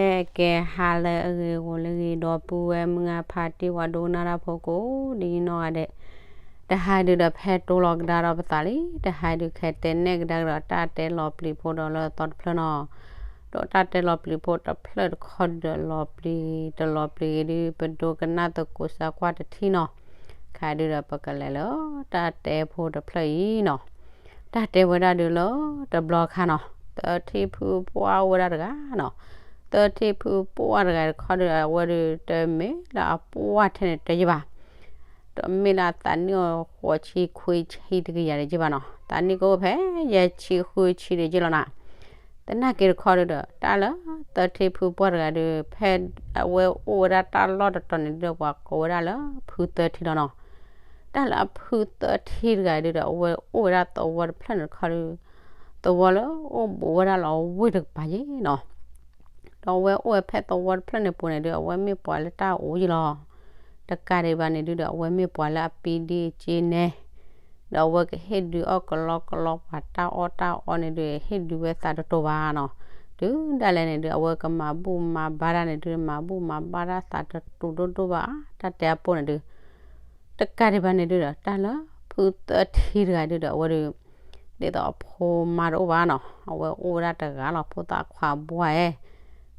ကဲ ကဲ ဟါလၢအဂ့ၤ ဂီၤလၢအဂ့ၤ ဒီပုၢ်ဝဲၢ်မုၢ်ဂၤဖါတံၢ် ပှၤဒိကနၣ်တၢ်ဖိကိးဒ်နီၢ်ဂၤဒဲး, တဟါဒုဒီး ဖဲတိလီၤကဒါဒီးပသးလံ, တဟါဒုခဲတဲနဲၣ်ကဒါကဒီးတၢ်တဲလီၤပျံၤဖိဒီးလၢအသီတဖျၢၣ်နီၤ. ဒီးတၢ်တဲလီၤပျံၤဖိတဖျၢၣ်တခီဒုဒီး လီၤပျံၤတလီၤပျံၤဂ့ၤဒု ပဒိကနၣ်သကိးစၢၤကွၢ်တထံၣ်နီၤ. ခဲဒုဒီး ပကလဲၤလၢတၢ်တဲဖိတဖျၢၣ်အံၤနီၤ. တၢ်တဲဝဲဒၣ်ဒုလၢတဘျီခါနီၤ, သၢထံၣ်ဖုပှၢ်အိၣ်ဝဲဒၣ်တဂၤနီၤ. သၢထံၣ်ဖုပှၢ်တဂၤတခီဒုဒီး အဝဲဒုတမ့ၢ်လၢအပှၢ်ထဲန့ၣ်တယ့ၢ်ဘၣ်, တမ့ၢ်လၢအသးနံၣ်အိၣ်ဃိးဆံခွံဆံတကယၤတယ့ၢ်ဘၣ်နီၤ. သးနံၣ်ကအိၣ်ဖဲယဲၢ်ဆံဃုဆံတယ့ၢ်လီၤနီၤ. သနာ်က့တခီဒုဒီး တၢ်လၢသၢထံၣ်ဖုပှၢ်တဂၤဒု ဖဲအဝဲအိၣ်ဝဲဒၣ်တၢ်လီၢ်တတီၤန့ၣ်ဒုဒီး ပှၤကိးဝဲဒၣ်လၢဖုသၢထံၣ်လီၤနီၤ. တၢ်လၢအဖုသၢထံၣ်တဂၤဒုဒီး အဝဲအိၣ်ဝဲဒၣ်သဝီတဖျၢၣ်န့ၣ်တခီဒု, သဝီလၢအိၣ်ဘူးဝဲဒၣ်လၢအဝ့ၢ်တကပၤယ့ၢ်နီၤ. ဒီးအဝဲအိၣ်ဝဲဖဲသဝီတဖျၢၣ်န့ၣ်ပူၤန့ၣ်ဒု အဝဲမ့ၢ်ပှၤလၢတၢ်အိၣ်ယ့ၢ်လီၤ. တကးဒံးဘၣ်န့ၣ်ဒုဒီး အဝဲမ့ၢ်ပှၤလၢအပံဒ့က့နဲ ဒီးအဝဲကဟ့ၣ်ဒုးအီၣ်ကလီကလီပှၤတၢ်အီၣ်တၢ်အီန့ၣ်ဒု ဟ့ၣ်ဒုးဝဲသးတတိၤဘၣ်နီၤ. တုၤဒၣ်လဲာ်န့ၣ်ဒု အဝဲကမၤဘူၣ်မၤဘါတၢ်န့ၣ်ဒု မၤဘူၣ်မၤဘါတၢ်သးတတိၤဒိၣ်ဒိၣ်ဘၣ် တၢ်တဲအပိၢ်န့ၣ်ဒု တကးဒံးဘၣ်န့ၣ်ဒုဒီး တၢ်လၢဖုသၢထံၣ်တဂၤဒုဒီး အဝဲဒု ဒ်သိးအဖိမါတအိၣ်ဘၣ်နီၤ, အဝဲအိၣ်ဝဲဒၣ်တဂၤလီၤ ဖိသၣ်ခွါဘှၢ်ဧၢ.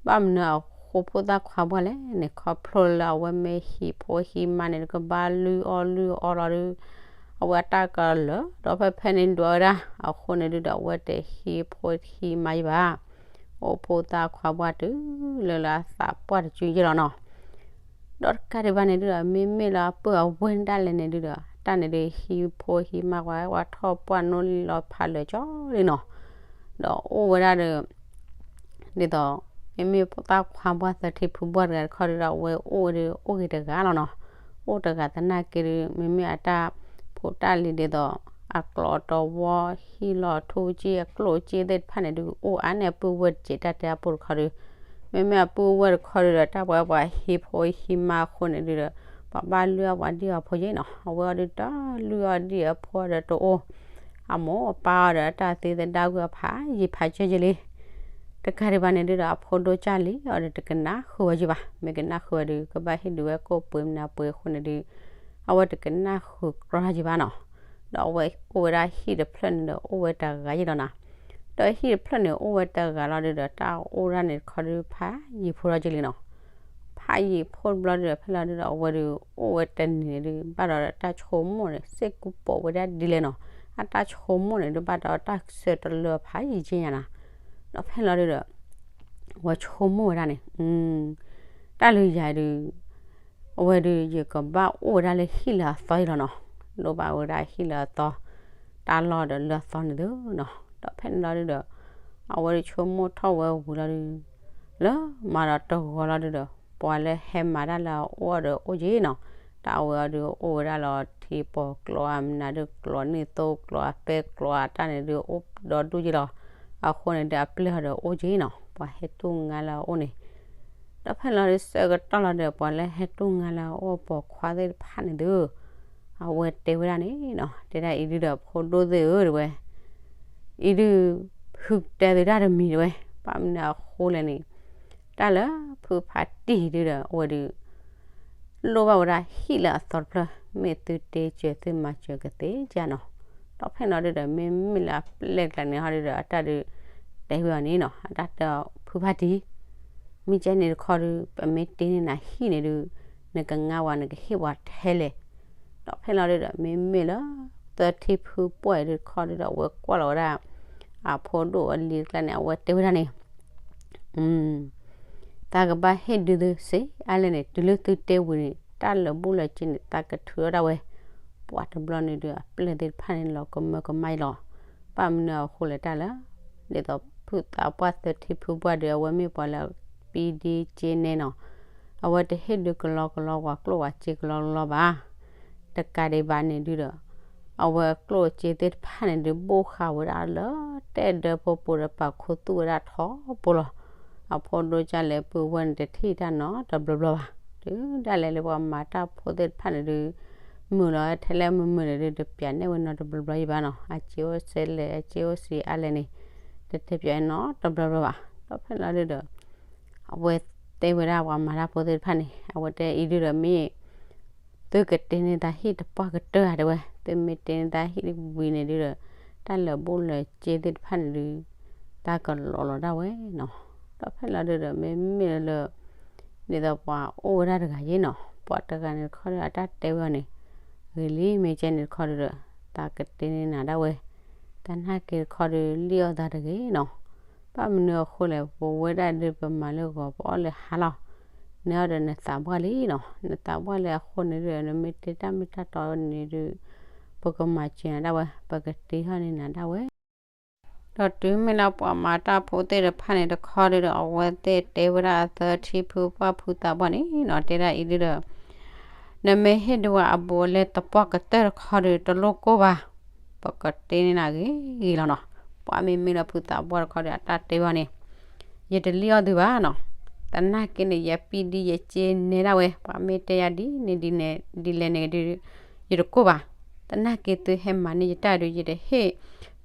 ဘၣ်မနုၤအဃိဖိသၣ်ခွါဘှၢ်လဲၣ်န့ၣ် ခီဖျိလၢအဝဲမ့ၢ်ဟံးဖိဟံးမါန့ၣ်ဒု ကဘၣ်လုၢ်အီၣ်လုၢ်အီလီၤဒု အဝဲအတၢ်ကလၢာ်ဒီးဖဲဖဲန့ၣ်ဒွးဝဲဒၣ် အဃိန့ၣ်ဒုဒီး အဝဲတဟံးဖိဟံးမါယံၤဘၣ်. အိၣ်ဖိသၣ်ခွါဘှၢ်တုၤလၢလၢအသးပှၢ်တစုယ့ၢ်လီၤနီၤ. ဒီးတကးဒံးဘၣ်န့ၣ်ဒုဒီး မ့မ့ၢ်လၢအပုၢ်အဝဲၢ်ဒၣ်လဲာ်န့ၣ်ဒုဒီး တၢ်န့ၣ်ဒုဟံးဖိဟံးမါဝဲ ဝဲထီၣ်ပှၢ်နိလီၤဖးလၢာ်ကၠီလံနီၤ. ဒီးအိၣ်ဝဲဒၣ်ဒီး ဒ်သိး မ့မ့ၢ်ဖိသၣ်ခွါဘှၢ်သၢထံၣ်ဖုဘှၢ်တဂၤတခီဒုဒီး အဝဲအိၣ်ဝဲဒု အိၣ်ဂ့ၤတဂၤလီၤနီၤ. အိၣ်တဂၤသနာ်က့ဒု မ့မ့ၢ်အတၢ်ဖိတၢ်လံၤဒ်သိး အကျိးတဝီ ဟံၣ်လီၤထူကၠ့ အကျိၣ်ကၠ့သ့ၣ်တဖၣ်န့ၣ်ဒု အိၣ်အါန့ၢ်အပုၢ်ဝဲၢ်တက့ၢ် တၢ်တဲအပိၢ်တခီဒု မ့မ့ၢ်အပုၢ်ဝဲၢ်တခီဒုဒီး တၢ်ပှၤပှၤဟံးဖိဟံးမါအဃိန့ၣ်ဒုဒီး ပှၤဘၣ်လုၢ်အီၣ်ပှၤဒံၣ်အီၣ်ဖိယ့ၢ်နီၤ. အဝဲအီၤဒုတလုၢ်အီၣ်ဒံၣ်အီၣ်ဖိဒီးတအိၣ် အမိၢ်အပၢ်အီၤဒီးတၢ်သံသဒၣ်ကွံာ်အဖးယံၤဖးစၢၢ်ယ့ၢ်လံ. တကးဒံးဘၣ်န့ၣ်ဒုဒီး အဖိဒိၣ်ကၢ်လံၤအီၤဒီးတကနၣ်ဃုာ်ဝဲယံၤဘၣ်. မ့ၢ်ကနၣ်ဃုာ်ဝဲဒု ကဘၣ်ဟ့ၣ်ဒုးဝဲကိၣ်ပှ့ၤမနုၤပှ့ၤအဃိန့ၣ်ဒု အဝဲတကနၣ်ဃုာ်ကြီယံၤဘၣ်နီၤ. ဒီးအဝဲအိၣ်ဝဲဒၣ်ဟံၣ်တဖျၢၣ်န့ၣ်ဒီး အိၣ်ဝဲတဂၤယံၤလီၤနီၤ. ဒီးဟံၣ်တဖျၢၣ်န့ၣ် အိၣ်ဝဲတဂၤလီၤဒုဒီး တၢ်အိၣ်ဒၣ်န့ၣ်တခီဒု ဖးယံၤဖိထီၣ်က့ၤလံနီၤ. ဖးယံၤဖိတဘျီဒုဒီး ဖဲလီၤဒုဒီး အဝဲဒုးအိၣ်ဝဲတနံၤန့ၣ်ဒု ဘၣ်ဒီးတၢ်ဆိကမိၣ်န့ၣ် စ့ၢ်ကီးပိာ်ဝဲဒၣ်ဒ်လဲၣ်နီၤ. အတၢ်ဆိကမိၣ်န့ၣ်ဒု ဘၣ်ဒီးတၢ်ဆၢတလၢဖးယံၤက့ညါနီၤ. ဒီးဖဲလီၤဒုဒီး အဝဲဆိကမိၣ်ဝဲဒၣ်န့ၣ် တၢ်လၢယၤဒု အဝဲဒုး ယကဘၣ်အိၣ်ဝဲဒၣ်လၢဟံၣ်လၢအသီအံၤလီၤနီၤ. လိၣ်ဘၣ်ဝဲဒၣ်ဟံၣ်လၢအသီ တၢ်လီၢ်ဒီးလၢအသီန့ၣ်သုနီၤ. ဒီးဖဲန့ၣ်လီၤဒုဒီး အဝဲဒုးဆိကမိၣ်ထီၣ်ဝဲဝံၤလီၤဒု လၢမၤဒီးတဂီၤလီၤဒုဒီး ပှၤလၢဟဲမၤတၢ်လၢအအိၣ်အီၤဒီးအိၣ်က့နီၤ. တၢ်အဝဲအီၤဒုးအိၣ်ဝဲဒၣ်လီၤထံပီၤကျိးအမနုၤဒု ကျိးနံၣ်သိကျိးအပဲကျိးအတၢ်န့ၣ်ဒု အိၣ်ဒီဒူၣ်က့လီၤ. အဃိန့ၣ်ဒု အပျဲၢ်အီၤဒီးအိၣ်က့နီၤ. ပှၤဟဲတူၢ်ငါလၢအအိၣ်န့ၣ် ဒီးဖဲလီၤဒုးဆၢကတီၢ်လီၤဒီး ပှၤလၢဟဲတူၢ်ငါလၢအအိၣ်ပိာ်ခွါသ့ၣ်တဖၣ်န့ၣ်ဒု အဝဲတဲဝဲဒၣ်န့ၣ်နီၤ, တဲဒၣ်အံၤဒုဒီး ဖိဒိၣ်သ့ၣ်ဧၢ တဲဝဲ, အံၤဒု ဖုတဲသုတၢ်တမံၤ တဲဝဲ, ဘၣ်မနုၤအဃိလဲၣ်န့ၣ် တၢ်လၢဖုဖးတံၢ်ဒုဒီး အဝဲဒု လိၣ်ဘၣ်ဝဲဒၣ်ဟံၣ်လၢအသီတဖျၢၣ်, မ့ၢ်သုတ့စၢၤသုမၤစၢၤကသ့ဧါနီၤ. ဒီးဖဲန့ၣ်လီၤဒုဒီး မ့မ့ၢ်လၢအပျဲၢ်တကျါန့ၣ်ဟီဒုဒီး အတၢ်ဒု တဲဝဲအီၤန့ၣ်နီၤ, အတၢ်တဲအီၤ ဖုဖးတံၢ်, မ့ၢ်ကဲန့ၣ်တခီဒု ပမ့ၢ်တ့န့ၢ်နၤဟံၣ်န့ၣ်ဒု နကငါဝဲ နကဟ့ၣ်ပှၤထဲလဲၣ်. ဒီးဖဲန့ၣ်လီၤဒုဒီး မ့မ့ၢ်လၢ သၢထံၣ်ဖုပှၢ်အံၤဒုတခီဒုဒီး အဝဲကွၢ်လီၤဝဲဒၣ် အဖိဒိၣ်အလံၤတကျါန့ၣ် အဝဲတဲဝဲဒၣ်န့ၣ် သးကဘၣ်ဟ့ၣ်ဒုသုစ့အါလဲၣ်န့ၣ် တုၤလၢသုတဲဝံၤန့ၣ် တၢ်လၢာ်ဘူၣ်လၢာ်စ့န့ၣ် သးကထုးထီၣ်ဒၣ်ဝဲ, ပှၤတဘျီန့ၣ်ဒုး အပျဲၢ်သ့ၣ်တဖၣ်န့ၣ် လီၤကမၢကမၣ်အံၤလီၤ. ဘၣ်မနုၤအဃိလဲၣ်တၢ်လၢ ဒ်သိးဖုသးပှၢ်သၢထံၣ်ဖုပှၢ်ဒုး အဝဲမ့ၢ်ပှၤလၢ ပံဒ့က့နဲနီၤ, အဝဲတဟ့ၣ်ဒုးကလီကလီ ပှၤကျိၣ်ပှၤစ့ကလီကလီဘၣ်. တကးဒံးဘၣ်န့ၣ်ဒုဒီး အဝဲကျိၣ်စ့သ့ၣ်တဖၣ်န့ၣ်ဒုး ဘိၣ်ဃာ်ဝဲဒၣ်လၢ တၢ်ဒၢဖိပူၤဒီး ပာ်ခူသူၣ်ဝဲဒၣ်ထီဘိလီၤ. အဖိဒိၣ်ကၢ်လဲၣ်ပုၢ်ဝဲၢ်န့ၣ် တထံၣ်တၢ်နီတဘျီဘျီဘၣ်. တုၤဒၣ်လဲာ်လၢပှၤမၤတၢ်ဖိသ့ၣ်တဖၣ်န့ၣ်ဒုး မုာ်လီၤထဲလဲၣ်မုာ်မုာ်န့ၣ်ဒုး တပျးနဲၣ်ဝဲနီတဘျီဘျီယံၤဘၣ်နီၤ. အစ့အိၣ်စ့လဲၣ် အစ့အိၣ်စ့အါလဲၣ်န့ၣ် တတဲပျးနီတဘျီဘျီဘၣ်. ဒီးဖဲန့ၣ်လီၤဒုဒီး အဝဲတဲဝဲဒၣ်ပှၤမၤတၢ်ဖိသ့ၣ်တဖၣ်န့ၣ် အဝဲတဲအံၤဒုဒီး မ့ၢ် သုကတ့န့ၢ်သးဟံၣ်တပှၢ်ကတၢၢ်ဧါ တဲဝဲ, သုမ့ၢ်တ့န့ၢ်သးဟံၣ်ဝံၤန့ၣ်ဒုဒီး တၢ်လၢာ်ဘူၣ်လၢာ်စ့သ့ၣ်တဖၣ်န့ၣ်ဒု တၢ်ကလီၤလီၤဒၣ်ဝဲနီၤ. ဒီးဖဲလီၤဒုဒီး မ့မ့ၢ်လၢ ဒ်သိးပှၤအိၣ်ဝဲဒၣ်တဂၤယ့နီၤ, ပှၤတဂၤန့ၣ်တခီဒီး အတၢ်တဲဝဲအီၤန့ၣ် ဂ့ၤလံ, မ့ၢ်ကဲန့ၣ်တခီဒုဒီး သးကတ့န့ၢ်နၤဒၣ်ဝဲ, တနာ်က့တခီဒု လံၣ်အီၣ်သးတဂ့ၤနီၤ. ဘၣ်မနုၤအဃိလဲၣ်, ပဝဲဒၣ်ဒုပမၤလၢဂီၤ ပအီၣ်လၢဟါလီၤ, နအီၣ်ဒီးနသးပှၢ်လံနီၤ, နသးပှၢ်လံအဃိန့ၣ်ဒု နမ့ၢ်တဲတၢ်မ့ၢ်တၢ်တီန့ၣ်ဒု ပကမၤစၢၤနၤဒၣ်ဝဲ, ပကတ့ထီၣ်န့ၢ်နၤဒၣ်ဝဲ ဒီးတုၤမ့ၢ်လၢပှၤမၤတၢ်ဖိသ့ၣ်တဖၣ်န့ၣ်တခီဒုဒီး အဝဲသ့ၣ်တဲဝဲဒၣ်အသၢထံဖုပှၢ်ဖုသးပှၢ်န့ၣ်နီၤ, တဲဒၣ်အံၤဒုဒီး နမ့ၢ်ဟ့ၣ်ဒုဝဲအဘူးအလဲတပှၢ်ကတၢၢ်တခီဒု တလိၣ်ကိၢ်ဘၣ်, ပကတ့န့ၢ်နၤဂ့ၤဂ့ၤလီၤနီၤ. ပှၤမ့မ့ၢ်လၢဖုသးပှၢ်တခီဒု အတၢ်တဲဝဲန့ၣ် ယတလံၣ်အီၣ်သုဘၣ်နီၤ, တနာ်က့န့ၣ် ယပံၢ်ဒံယစ့နဲဒၣ်ဝဲ, ပှၤမ့ၢ်တဲယၤဒ်န့ၣ်ဒ်လဲၣ်န့ၣ်ဒု ယတကိၢ်ဘၣ်, တနာ်က့သုဟဲမၤန့ၢ်ယတၢ်ဒု ယတဟ့ၣ်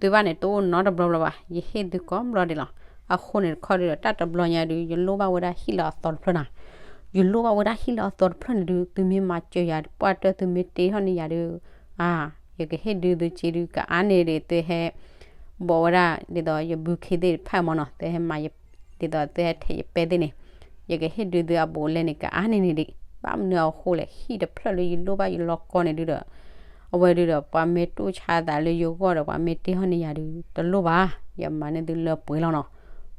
သုဘၣ်န့ၣ် တအိၣ်နီတဘျီဘျီဘၣ်, ယဟ့ၣ်သုကိးဘျီဒဲးလီၤ. အဃိန့ၣ်တခီဒုဒီး တၢ်တဘျီညါဒု ယလိၣ်ဘၣ်ဝဲဒၣ်ဟံၣ်လၢအသီတဖျၢၣ်နီၤ, ယလိၣ်ဘၣ်ဝဲဒၣ်ဟံၣ်လၢအသီတဖျၢၣ်န့ၣ်ဒု သုမ့ၢ်မၤစၢၤယၤတပှၢ်တၢၢ် သုမ့ၢ်တ့ထီၣ်န့ၢ်ယၤဒု အါ ယကဟ့ၣ်ဒုသုစ့ဒု ကအါန့ၢ်ဒံး သုဟဲ ဘိးဝဲဒၣ် ဒ်သိးယဘုခ့သ့ၣ်တဖၣ်မ့ၢ်နီၤ, သုဟဲမၤ ဒ်သိးသုဟဲထဲးယပဲသ့ၣ်န့ၣ်, ယကဟ့ၣ်ဒုသုအဘူးအလဲန့ၣ် ကအါန့ၢ်န့ၣ်ဒံး. ဘၣ်မနုၤအဃိလဲၣ်, ဟံၣ်တဖျၢၣ်လၢယလိၣ်ဘၣ်ယလီၤကီန့ၣ်ဒုဒီး အဝဲဒုဒီး ပှၤမ့ၢ်တိၢ်ဆါသးလၢယဂီၢ်ဒီး ပှၤမ့ၢ်တ့ထီၣ်န့ၢ်ယၤဒု တလိၣ်ဘၣ်, ယမၤန့ၢ်သုလၢပှဲၤလီၤနီၤ.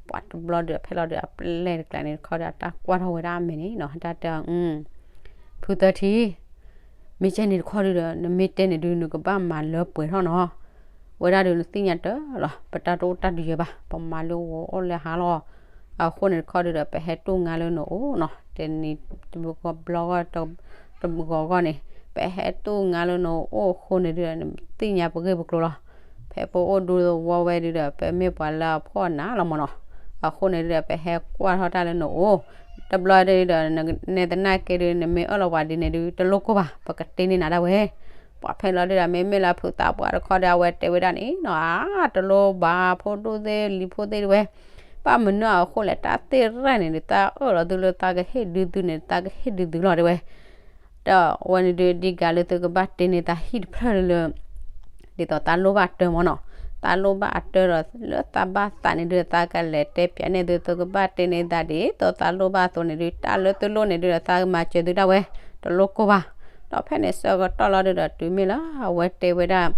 ပှၤတဘျီဒုဒီး ဖဲလီၤဒုဒီး အပျဲၢ်တကျါန့ၣ်တခီဒီး အတၢ်ကွၢ်ထီၣ်ဝဲဒၣ်အမဲာ်န့ၣ်နီၤ, တၢ်တဲအီၤ ဖုသၢထံ မ့ၢ်ကဲန့ၣ်တခီဒုဒီး နမ့ၢ်တဲန့ၣ်ဒု နကဘၣ်မၤလၢပှဲၤထီၣ်နီၤ. ဝဲဒၣ်ဒု နသ့ၣ်ညါတၢ်လီၤ, ပတၢ်တအိၣ်တၢ်တယၢၤဘၣ်, ပမၤလၢဂီၤအီၣ်လၢဟါလီၤ. အဃိန့ၣ်တခီဒုဒီး ပဟဲတိၢ်ငါလၢနအိၣ်နီၤ, တနံၤတဘျီဂီၢ် တဂီၤဂီၢ်န့ၣ် ပဟဲတိၢ်ငါလၢနအိၣ်အဃိန့ၣ်ဒုဒီး နသ့ၣ်ညါပဂ့ၢ်ပကျိၤလီၤ. ဖဲပအိၣ်ဒူသဝီဝဲဒုဒီး ပမ့ၢ်ပှၤလၢအဖှီၣ်နးလီၤမ့ၢ်နီၤ. အဃိန့ၣ်ဒုဒီး ပဟဲကွၢ်ထီၣ်တၢ်လၢနအိၣ် တဘျီဒုဒီး နသနာ်က့ဒု နမ့ၢ်အၢၣ်လီၤပှၤဒ်န့ၣ်ဒု တလိၣ်ကိၢ်ဘၣ်, ပကတ့န့ၢ်နၤဒၣ်ဝဲ. ပှၤဖဲလီၤဒုဒီး မ့မ့ၢ်လၢဖုသးပှၢ်တခီဒီး အဝဲတဲဝဲဒၣ်န့ၣ်နီၤ, အါ တလိၣ်ဘၣ် ဖိဒိၣ်သ့ၣ်လံၤဖိသ့ၣ်တဝဲ, ဘၣ်မနုၤအဃိလဲၣ်, တၢ်သ့ၣ်ရဲၣ်န့ၣ်ဒု သးအၢၣ်လီၤသုလၢသးကဟ့ၣ်ဒုသုန့ၣ် သးကဟ့ၣ်ဒုသုလီၤတဲဝဲ ဒီးအဝဲန့ၣ်ဒု ဒ်ကးလၢသုကဘၣ်တ့န့ၢ်သးဟံၣ်တဖျၢၣ်လၢ ဒ်သိးသးလိၣ်ဘၣ်တၢ်မ့ၢ်နီၤ, သးလိၣ်ဘၣ်အတၢ်ဒီး လၢသးဘၣ်သးန့ၣ်ဒု သးကလဲၤတဲပၠးန့ၢ်သု သုကဘၣ်တ့န့ၢ်သးဒ်သိးသးလိၣ်ဘၣ်အသိးန့ၣ်ဒု တၢ်လၢသုလိၣ်န့ၣ်ဒု သးကမၤစၢၤသုဒၣ်ဝဲ, တလိၣ်ကိၢ်ဘၣ်. ဒီးဖဲန့ၣ်ဆၢကတီၢ်လီၤဒုဒီး တုၤမ့ၢ်လၢအဝဲတဲဝဲဒၣ်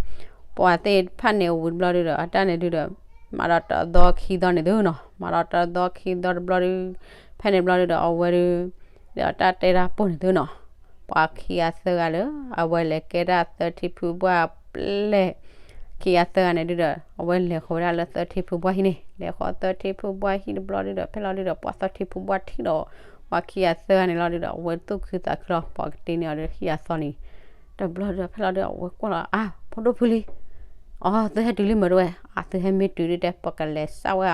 ပှၤသ့ၣ်တဖၣ်န့ၣ်အဝံၤတဘျီဒုဒီး အတၢ်န့ၣ်ဒုဒီး မၤဒီးတသီခံသီန့ၣ်သုနီၤ, မၤဒီးတသီခံသီတဘျီဒု ဖဲန့ၣ်ဘျီဒုဒီး အဝဲဒု ဒီးတၢ်တဲတၢ်ပိၢ်န့ၣ်သုနီၤ, ပှၤခံဂၤသၢဂၤလၢ အဝဲလဲၤကဲဒၣ်သၢထံဖုဘှၢ်ပျဲၢ် ခံဂၤသၢဂၤန့ၣ်ဒုဒီး အဝဲလဲၤဃီၤဝဲဒၣ်လၢသၢထံဖုဘှၢ်ဟံၣ်န့ၣ်, လဲၤဃီၤသၢထံဖုဘှၢ်ဟံၣ်တဘျီဒုဒီး ဖဲလီၤဒုဒီး ပှၤသၢထံဖုဘှၢ်ထံၣ်ဒီး ပှၤခံဂၤသၢဂၤန့ၣ်လီၤဒုဒီး အဝဲသူၣ်ခုသးခုလီၤ, ပှၤကတ့န့ၢ်အီၤဒုဟံၣ်အသီန့ၣ်, တဘျီဒုဒီး ဖဲလီၤဒုဒီး အဝဲကွၢ်လီၤ အါ ဖိဒိၣ်ဖုလံ အီ သုဟဲတုၤလံမ့ၢ်တဲဝဲ, အသုဟဲမ့ၢ်တုၤဒုတဲ ပကလဲၤစၢ်ဝဲ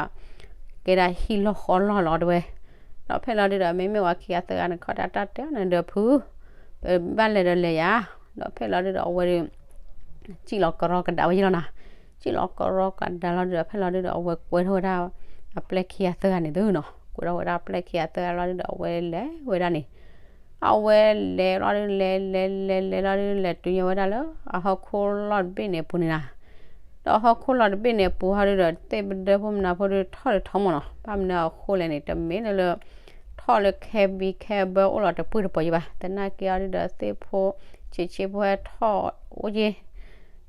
ကဲဒၣ်ဟံၣ်လီၢ်ဃီလီၢ်လီၤတဲဝဲ. ဒီးဖဲလီၤဒုဒီး မ့မ့ၢ်ပှၤခံဂၤသၢဂၤန့ၣ် ခီတၢ်တၢ်တဲအီၤန့ၣ်ဒီး ဖု ပဘၣ်လဲၤဒီးလဲၤယၤ, ဒီးဖဲလီၤဒုဒီး အဝဲဒု စံၣ်လီၤကရီကဒါဝဲယ့ၢ်လီၤနၤ, စံၣ်လီၤကရီကဒါလီၤဒုဒီး ဖဲလီၤဒုဒီး အဝဲကွဲထီၣ်ဝဲဒၣ် အပျဲၢ်ခံဂၤသၢဂၤန့ၣ်သုနီၤ, ကွဲထီၣ်ဝဲဒၣ်အပျဲၢ်ခံဂၤသၢဂၤလီၤဒုဒီး အဝဲလဲၤဝဲဒၣ်န့ၣ် အဝဲလဲၤလီၤဒု လဲၤလဲၤလဲၤလဲၤလီၤဒု လဲၤတုၤညီဝဲဒၣ်လၢ အဟီၣ်ခိၣ်လီၢ်တဘ့ၣ်န့ၣ်အပူၤန့ၣ်နၤ, ဒီးဟီၣ်ခိၣ်လီၢ်တဘ့ၣ်န့ၣ်အပူၤဟီဒုဒီး သ့ၣ်ပဒၢဖိမနၤဖိဒု ထီၣ်လၢထီမ့ၢ်နီၤ, ဘၣ်မနုၤအဃိလဲၣ်န့ၣ် တမ့ၢ်လၢလၢ ထီၣ်လၢခဲဘံခဲဘၢအိၣ်လီၤတပှ့ၤတပှီၤယံၤဘၣ်, သနာ်က့အီၤဒုဒီး သ့ၣ်ဖိဆံးဆံးဖိဟဲထီၣ်အိၣ်ယ့ၢ်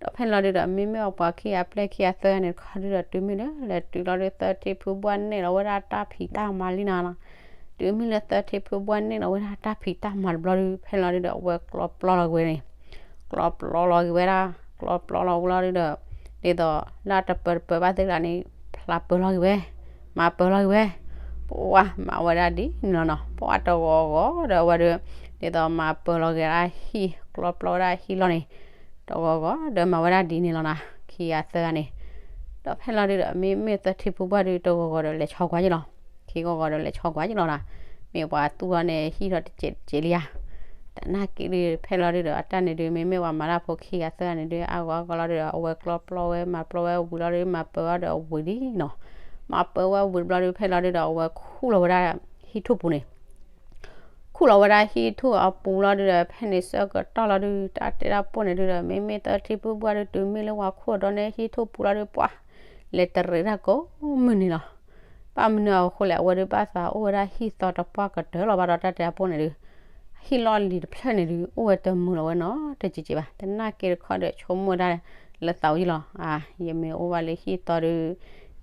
ဒီးဖဲလီၤဒုဒီး မ့မ့ၢ်အပှၤခံဂၤအပျဲၢ်ခံဂၤသၢဂၤန့ၣ်တခီဒုဒီး တုၤမ့ၢ်လၢလဲၤတုၤလီၤဒု သၢထံဖုဘှၢ်န့ၢ်လီၤဝဲဒၣ်တၢ်ဖံးတၢ်မၤလံနၤလီၤ, တုၤမ့ၢ်လၢသၢထံဖုဘှၢ်န့ၢ်လီၤဝဲဒၣ်တၢ်ဖံးတၢ်မၤတဘျီဒု ဖဲလီၤဒုဒီး အဝဲကျီပျီလီၤက့ၤဝဲန့ၣ်, ကျီပျီလီၤက့ၤဝဲဒၣ်, ကျီပျီလီၤဝဲလီၤဒုဒီး ဒ်သိးလၢတပၢၤတပၢၤဘၣ်သ့ၣ်တဖၣ်န့ၣ် ဖျါပၢၤလီၤက့ၤဝဲ, မၤပၢၤလီၤက့ၤဝဲ, ပှၤမၤဝဲဒၣ်ဒ်န့ၣ်လီၤနီၤ, ပှၤတဂီၤဂီၤဒီးအဝဲဒု ဒ်သိးမၤပၢၤလီၤက့ၤဒၣ်ဟံၣ် ကျီပျီဝဲဒၣ်ဟံၣ်လီၤန့ၣ် တဂီၤဂီၤဒီးမၤဝဲဒၣ်ဒ်န့ၣ်လီၤနၤ, ခံဂၤသၢဂၤန့ၣ်, ဒီးဖဲလီၤဒုဒီး မ့မ့ၢ်သၢထံဖုဘှၢ်ဒု တဂီၤဂီၤဒီးလဲၤဆီကွၢ်ယ့ၢ်လီၤ, ခံဂီၤဂီၤဒီးလဲၤဆီကွၢ်ယ့ၢ်လီၤနၤ, မ့ၢ်ပှၤသူၣ်ထီၣ်န့ၣ်ဟံၣ်ထီၣ်တစဲးတစဲးလံဧါ, တနာ်က့ဒု ဖဲလီၤဒုဒီး အတၢ်န့ၣ်ဒု မ့မ့ၢ်ပှၤမၤတၢ်ဖိခံဂၤသၢဂၤန့ၣ်ဒု အါဂီၤအါဂီၤလီၤဒုဒီး အဝဲကျီပျီဝဲ မၤပျီဝဲဝံၤလီၤဒု မၤပၢၤဝဲဒီးဝံၤလံနီၤ, မၤပၢၤဝဲဝံၤတဘျီဒု ဖဲလီၤဒုဒီး အဝဲခူၣ်လီၤဝဲဒၣ် ဟံၣ်ထူၣ်ပူၤန့ၣ် ခူၣ်လီၤဝဲဒၣ်ဟံၣ်ထူၣ်အပူၤလီၤဒုဒီး ဖဲန့ၣ်ဆၢကတီၢ်လီၤဒု တၢ်တဲတၢ်ပိၢ်န့ၣ်ဒုဒီး မ့မ့ၢ်သၢထံဖုဘှၢ်ဒု တုၤမ့ၢ်လၢပှၤခူၣ်အဒိန့ၣ်ဟံၣ်ထူၣ်ပူၤလီၤဒု ပှၤလဲၤတရံးတၢ်ကိးမုၢ်နံၤလီၤ. ဘၣ်မနုၤအဃိလဲၣ် အဝဲဒုဘၣ်သးအိၣ်ဝဲဒၣ်ဟံၣ်သီတပှၢ်ကတၢၢ်လီၤဘၣ်ဒီး တၢ်တဲတၢ်ပိၢ်န့ၣ်ဒု ဟံၣ်လီၢ်လံၤတဖျၢၣ်န့ၣ်ဒု အိၣ်ဝဲတမုာ်လီၤဝဲနီတစဲးစဲးဘၣ်. သနာ်က့တခီဒီး ဆိကမိၣ်ဝဲဒၣ်လၢသးဝံၤလီၤ. အါ ယမ့ၢ်အိၣ်ဘၣ်လၢဟံၣ်သီဒု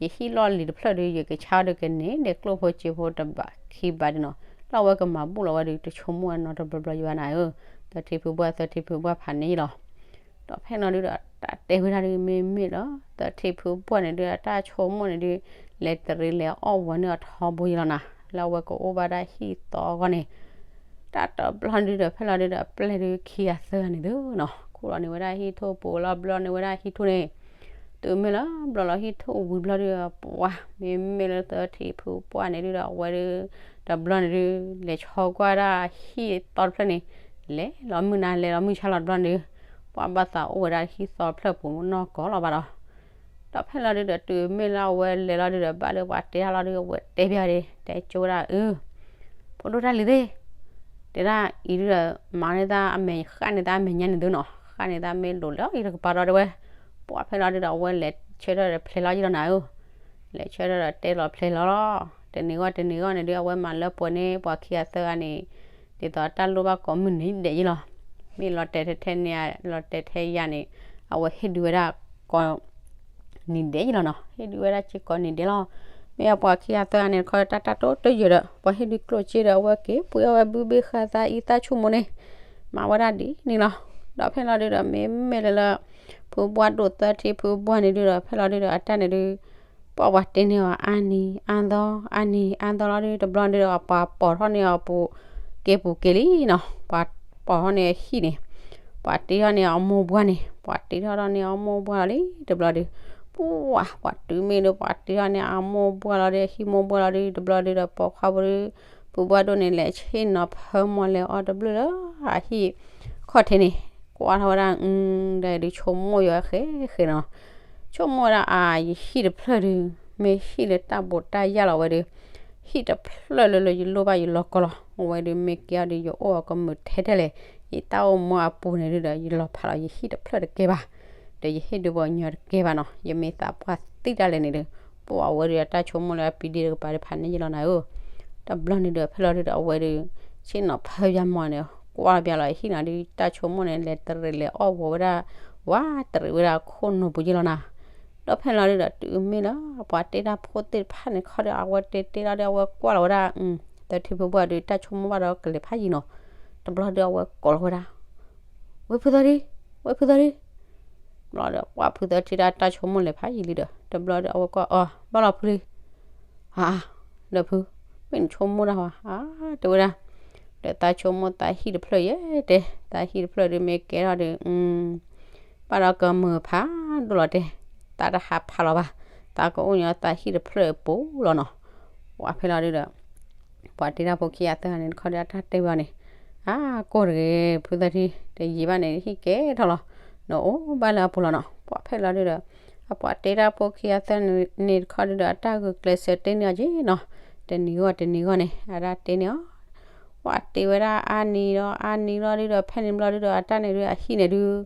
ယဟံၣ်လီၢ်လံၤတဖျၢၣ်ဒု ယကဆါအီၤဒု ကန့ၢ်ဒဲးကျိၣ်ဖိစ့ဖိတဘးခံဘးဒုနီၤ. လၢအဝဲကမၤဘူၣ်လီၤဝဲဒု တဆိကမိၣ်ဝဲနီတဘျီဘျီယဘၣ်နၤဧၢ, သၢထံဖုဘှၢ် သၢထံဖုဘှၢ်ဖးန့ၢ်လီၤ. ဒီးဖဲလီၤဒုဒီး တၢ်တဲဝဲဒၣ်ဒု မ့မ့ၢ်လၢ သၢထံဖုဘှၢ်န့ၣ်ဒု အတၢ်ဆိကမိၣ်န့ၣ်ဒု လဲၤတရံးလဲၤအီၣ်ဝီၤန့ၢ်အီၤထီဘိယလီၤနၤ. လၢအဝဲကအိၣ်ဘၣ်ဒၣ်ဟံၣ်သီအဂီၢ်န့ၣ် တၢ်တဘျီဒုဒီး ဖဲလီၤဒုဒီး အပျဲၢ်ဒုခံဂၤသၢဂၤန့ၣ်ဒုနီၤ ခူၣ်လီၤန့ၢ်ဝဲဒၣ်ဟံၣ်ထူၣ်ပူၤလီၤ ဘျီန့ၢ်ဝဲဒၣ်ဟံၣ်ထူၣ်န့ၣ် တုၤမ့ၢ်လၢဘျီလီၤဟံၣ်ထူၣ်ဝံၤဘျီဒုဒီး ပှၤ မ့မ့ၢ်လၢသၢထံဖုဘှၢ်န့ၣ်ဒုဒီး အဝဲဒု တဘျီန့ၣ်ဒု လဲၤဆီကွၢ်ဒၣ်ဟံၣ်သီတဖျၢၣ်န့ၣ် လဲၤလီၤမုၢ်နၤ လဲၤလီၤမုၢ်ဆါလီၤတဘျီန့ၣ်ဒု ပှၤဘၣ်သးအိၣ်ဝဲဒၣ်ဟံၣ်သီတဖျၢၣ်ပူၤနီၢ်ကီၢ်လီၤဘၣ်ဒီး ဒီးဖဲလီၤဒုဒီး တုၤမ့ၢ်လၢအဝဲလဲၤလီၤဒုဒီး ဘၣ်လၢပှၤတဲတၢ်လီၤဒု အဝဲတဲဘၣ်ဒု တဲကၠိဝဲဒၣ်အၢ ဖိဒိၣ်တၢ်လံၤသ့ၣ် တဲဒၣ်အံၤဒုဒီး မၤန့ၢ်တၢ်အမဲာ် ဃၣ်န့ၢ်တၢ်အမဲာ်ညါန့ၣ်သုနီၤ ဃၣ်န့ၢ်တၢ်မ့ၢ်လိၤလၢအံၤတကပၤဒီးတဲဝဲ ပှၤဖဲလီၤဒုဒီး အဝဲလဲၤဆၢထၢၣ်ဒီးဖျဲးလီၤယလီၤနၤဧၢ လဲၤဆၢထၢၣ်ဒီးတဲလီၤဖျဲးလီၤလီၤ တနံၤဂီၢ်တနံၤဂီၢ်န့ၣ်ဒု အဝဲမၤလၢပှဲၤန့ၢ်ပှၤခံဂၤသၢဂၤန့ၣ် ဒ်သိးတၢ်လိၣ်ဘၣ်ကိးမုၢ်နံၤဒဲးယလီၤ မ့ၢ်လီၤတဲာ်ထဲထဲန့ၣ် လီၤတဲာ်ထဲယၤန့ၣ် အဝဲဟ့ၣ်ဒုးဝဲဒၣ်ကိး နံၤဒဲးယလီၤနီၤ ဟ့ၣ်ဒုးဝဲဒၣ်စ့ၢ်ကီးနံၤဒဲးလီၤ မ့ၢ်အပှၤခံဂၤသၢဂၤန့ၣ်တခီ တၢ်တၢ်တိတယၢၤဒီး ပှၤဟ့ၣ်ဒုးကျိၣ်စ့ဒီး အဝဲက့ၤပှ့ၤအီၣ်ဝဲဘုဘ့ၣ်ဃာ်သးအံၤသၣ်ဆူၣ်မူန့ၣ် မၤဝဲဒၣ်ဒ်န့ၣ်လီၤ ဒီးဖဲလီၤဒုဒီး မ့မ့ၢ်လၢလၢ ဖုဘှၢ်ဒိၣ်သၢထံဖုဘှၢ်န့ၣ်ဒုဒီး ဖဲလီၤဒုဒီး အတၢ်န့ၣ်ဒု ပှၤပှၤတ့န့ၢ်အီၤအါနံၤအါသီ အါနံၤအါသီလီၤဒု တဘျီဒုဒီး ပှၤပိာ်ထီၣ်န့ၢ်အီၤပူၤ က့ၤပူၤက့ၤလံနီၤ ပှၤပိာ်ထီၣ်န့ၢ်အဟံၣ်န့ၣ် ပှၤတ့ထီၣ်န့ၢ်အမိၢ်ပှၢ်န့ၣ် ပှၤတ့ထီၣ်ထီၣ်န့ၢ်အမိၢ်ပှၢ်လီၤလံ တဘျီဒု ပှၤ ပှၤတုၤမ့ၢ်ဒု ပှၤတ့ထီၣ်န့ၢ်အမိၢ်ပှၢ်လီၤဒု အဟံၣ်မိၢ်ပှၢ်လီၤဒု တဘျီဒုဒီး ပိာ်ခွါဖိဒု ဖုဘှၢ်ဒိၣ်န့ၣ် လဲၤဆ့ၣ်နီၤဖၢမီၤလဲၤအီၤတဘျုးလၢ အဟံၣ်ခီၣ်ထံးန့ၣ် ကွၢ်ထီၣ်ဝဲဒၣ် အု ဒီးဒု ဆိကမိၣ်ယွၤဃဲဃဲနီၤ ဆိကမိၣ်ဝဲဒၣ်အါ ယဟံၣ်တဖျၢၣ်ဒု မ့ၢ်ဟံၣ်လၢတၢ်ဘိးတၢ်ယၢ်လီၤဝဲဒု ဟံၣ်တဖျၢၣ်လၢလၢယလိၣ်ဘၣ်ယလီၤကီလီၤ အဝဲဒု မ့ၢ်ကဲအီၤဒု ယအိၣ်အီၤကမုာ်ထဲထဲလဲၣ် ယတၢ်အိၣ်မူအပူၤန့ၣ်ဒုဒီး ယလီၤဖးလီၤယဟံၣ်တဖျၢၣ်တကဲဘၣ် ဒီးယဟ့ၣ်ဒုးပှၤကညီတကဲဘၣ်နီၤ ယမ့ၢ်သးပှၢ်သံတၢ်လဲၣ်န့ၣ်ဒု ပှၤအဝဲဒု အတၢ်ဆိကမိၣ်လၢအပံၤဒ့တကပၤဒု ဖးန့ၢ်ယလီၤနၤဧၢ တဘျီန့ၣ်ဒု ဖဲလီၤဒုဒီး အဝဲဒု ဆ့ၣ်နီၤဖၢယၤမီၤန့ၣ် ကွၢ်ဘၣ်လီၤအဟံၣ်နီၤဒု တၢ်ဆိကမိၣ်န့ၣ် လဲၤတရံးလဲၤအီၣ်ဝီၤဝဲဒၣ် ဝးတရံးဝဲဒၣ်ခိၣ်နူာ်ပူၤယလီၤနၤ ဒီးဖဲလီၤဒုဒီး တုၤမ့ၢ်လၢ ပှၤတ့တၢ်ဖိသ့ၣ်တဖၣ်န့ၣ်ခီဒီး အဝဲတ့တ့လီၤဒီး အဝဲကွၢ်လီၤဝဲဒၣ် သၢထံဖုဘှၢ်ဒု တၢ်ဆိကမိၣ်ဘၣ်ဒီးကလဲၤဖးယံၤနီၤ တဘျီဒု အဝဲကိးလီၤဝဲဒၣ် ဝဲဖုသၢထံ ဝဲဖုသၢထံ ဘျီဒီး ပှၤဖုသၢထံတၢ်တၢ်ဆိကမိၣ်လဲၤဖးယံၤလံဒီး တဘျီဒီး အဝဲကွၢ်အီၤ ဘၣ်လီၤဖုလံ အါ ဒီးဖု မ့ၢ်နဆိကမိၣ်တၢ်ဝဲ အါ တဲဝဲဒၣ် ဒီးသးဆိကမိၣ်သးဟံၣ်တဖျၢၣ်ယဲတဲ သးဟံၣ်တဖျၢၣ်ဒု မ့ၢ်ကဲထီၣ်ဒု ဘၣ်ဒီးကမုာ်ဖးဒိၣ်လီၤတဲ သးတဟးဖးလီၤဘၣ် သးကအိၣ်ညီသးဟံၣ်တဖျၢၣ်အပူၤလီၤနီၤ ပှၤဖဲလီၤဒုဒီး ပှၤတ့တၢ်ဖိခံဂၤသၢဂၤန့ၣ်တခီဒီး အတၢ်တဲဘၣ်န့ၣ် အါ ကိၢ်တဂ့ၤ ဖုသၢထံ တယံာ်ဘၣ်န့ၣ် ဟံၣ်ကဲထီၣ်လီၤ နအိၣ်ဘၣ်လၢအပူၤလီၤနီၤ ပှၤဖဲလီၤဒုဒီး အပှၤတ့တၢ်ဖိခံဂၤသၢဂၤန့ၣ်တခီဒုဒီး အတၢ်ဂုာ်ကျဲးစၢးတ့န့ၢ်အီၤက့နီၤ တနံၤဂီၢ်တနံၤဂီၢ်န့ၣ် အတၢ်တ့န့ၢ်အီၤ ပှၤတ့ဝဲဒၣ်အါနံၤဒီးအါနံၤလီၤဒုဒီး ဖဲန့ၣ်ဘျီဒုဒီး အတၢ်န့ၣ်ဒု အဟံၣ်န့ၣ်ဒု စး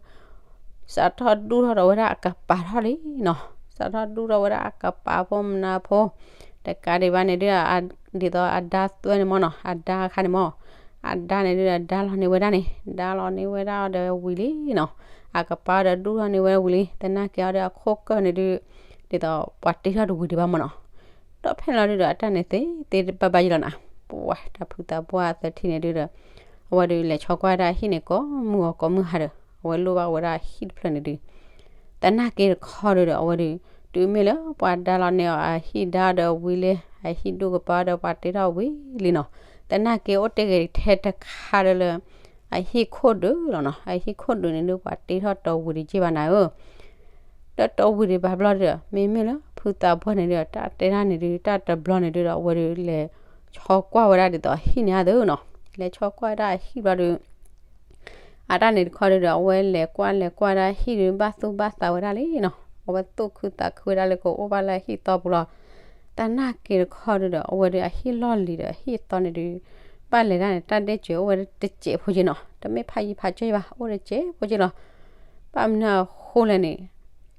ထီၣ်ဒူၣ်ထီၣ်ဒီးဝဲဒၣ်အကပၤထီၣ်လံနီၤ စးထီၣ်ဒူၣ်ထီၣ်ဝဲဒၣ်အကပၤဖိမနၤဖိ တကးဒံးဘၣ်န့ၣ်ဒု ဒ်သိးအဒါသွဲန့ၣ်မ့ၢ်နီၤ အဒါအခါန့ၣ်မ့ၢ် အဒါန့ၣ်ဒုဒီး ဒါလီၤန့ၢ်ဝဲဒၣ်န့ၣ် ဒါလီၤန့ၢ်ဝဲဒၣ်အီၤဒီးဝံၤလံနီၤ အကပၤဒီးဒူၣ်ထီၣ်န့ၢ်ဝဲဒၣ်ဝံၤလံ သနာ်က့အီၤဒီးအခိၣ်ကၢၢ်န့ၣ်ဒု ဒ်သိးပှၤတ့ထီၣ်တဝံၤဒံးဘၣ်မ့ၢ်နီၤ ဒီးဖဲလီၤဒုဒီး အတၢ်န့ၣ်သ့သ့ဘၣ်ဘၣ်ယလီၤနၤ ပှၤတၢ်ဖုသးပှၢ်သၢထံန့ၣ်ဒုဒီး အဝဲဒု လဲၤဆီကွၢ်ဒၣ်ဟံၣ်န့ၣ် ကိးမုၢ်ဂီၤကိးမုၢ်ဟါဒီး အဝဲလိၣ်ဘၣ်ဝဲဒၣ်ဟံၣ်တဖျၢၣ်န့ၣ်ဒု သနာ်က့တခီဒုဒီး အဝဲဒု တုၤမ့ၢ်လၢပှၤဒါလီၤန့ၢ်အီၤအဟံၣ်ဒါဒီးဝံၤလံ အဟံၣ်ဒူၣ်ကပၤဒီးပှၤတ့ထီၣ်ဝံၤလံနီၤ သနာ်က့အိၣ်တ့ၢ်ဂ့ၤထဲတခါလၢလၢ အဟံၣ်ခိၣ်ဒုးလီၤနီၤ အဟံၣ်ခိၣ်ဒုးန့ၣ်ဒု ပှၤတ့ထီၣ်တဝံၤဒံးက့ဘၣ်နၤဧၢ ဒီးတဝံၤဒံးဘၣ်ဘျီဒုဒီး မ့မ့ၢ်လၢဖုသးပှၢ်န့ၣ်ဒုဒီး တၢ်တဲတၢ်န့ၣ်ဒု တၢ်တဘျီန့ၣ်ဒုဒီး အဝဲဒု လဲၤဆီကွၢ်ဝဲဒၣ်ဒ်သိးအဟံၣ်န့ၣ်အသိးနီၤ လဲၤဆီကွၢ်ဝဲဒၣ်အဟံၣ်ဘျီဒု အတၢ်န့ၣ်တခီဒုဒီး အဝဲလဲၤကွၢ်လဲၤကွၢ်ဒၣ်ဟံၣ်ဒု ဘၣ်သူၣ်ဘၣ်သးဝဲဒၣ်လံနီၤ အဝဲသူၣ်ခုသးခုဝဲဒၣ်လၢကအိၣ်ဘၣ်လၢအဟံၣ်သီပူၤလီၤ တၢ်နာ်က့တခီဒုဒီး အဝဲဒုးအဟံၣ်လီၢ်လံၤဒီးအဟံၣ်သီန့ၣ်ဒုး ဘၣ်လဲၤဒၣ်န့ၣ် တၢ်ဒဲကၢၤအိၣ်ဝဲတစဲးဖိက့နီၤ, တမ့ၢ်ဖးယံၤဖးကၠီဘၣ်, အိၣ်တစဲးဖိက့လီၤ. ဘၣ်မနုၤအဃိလဲၣ်န့ၣ်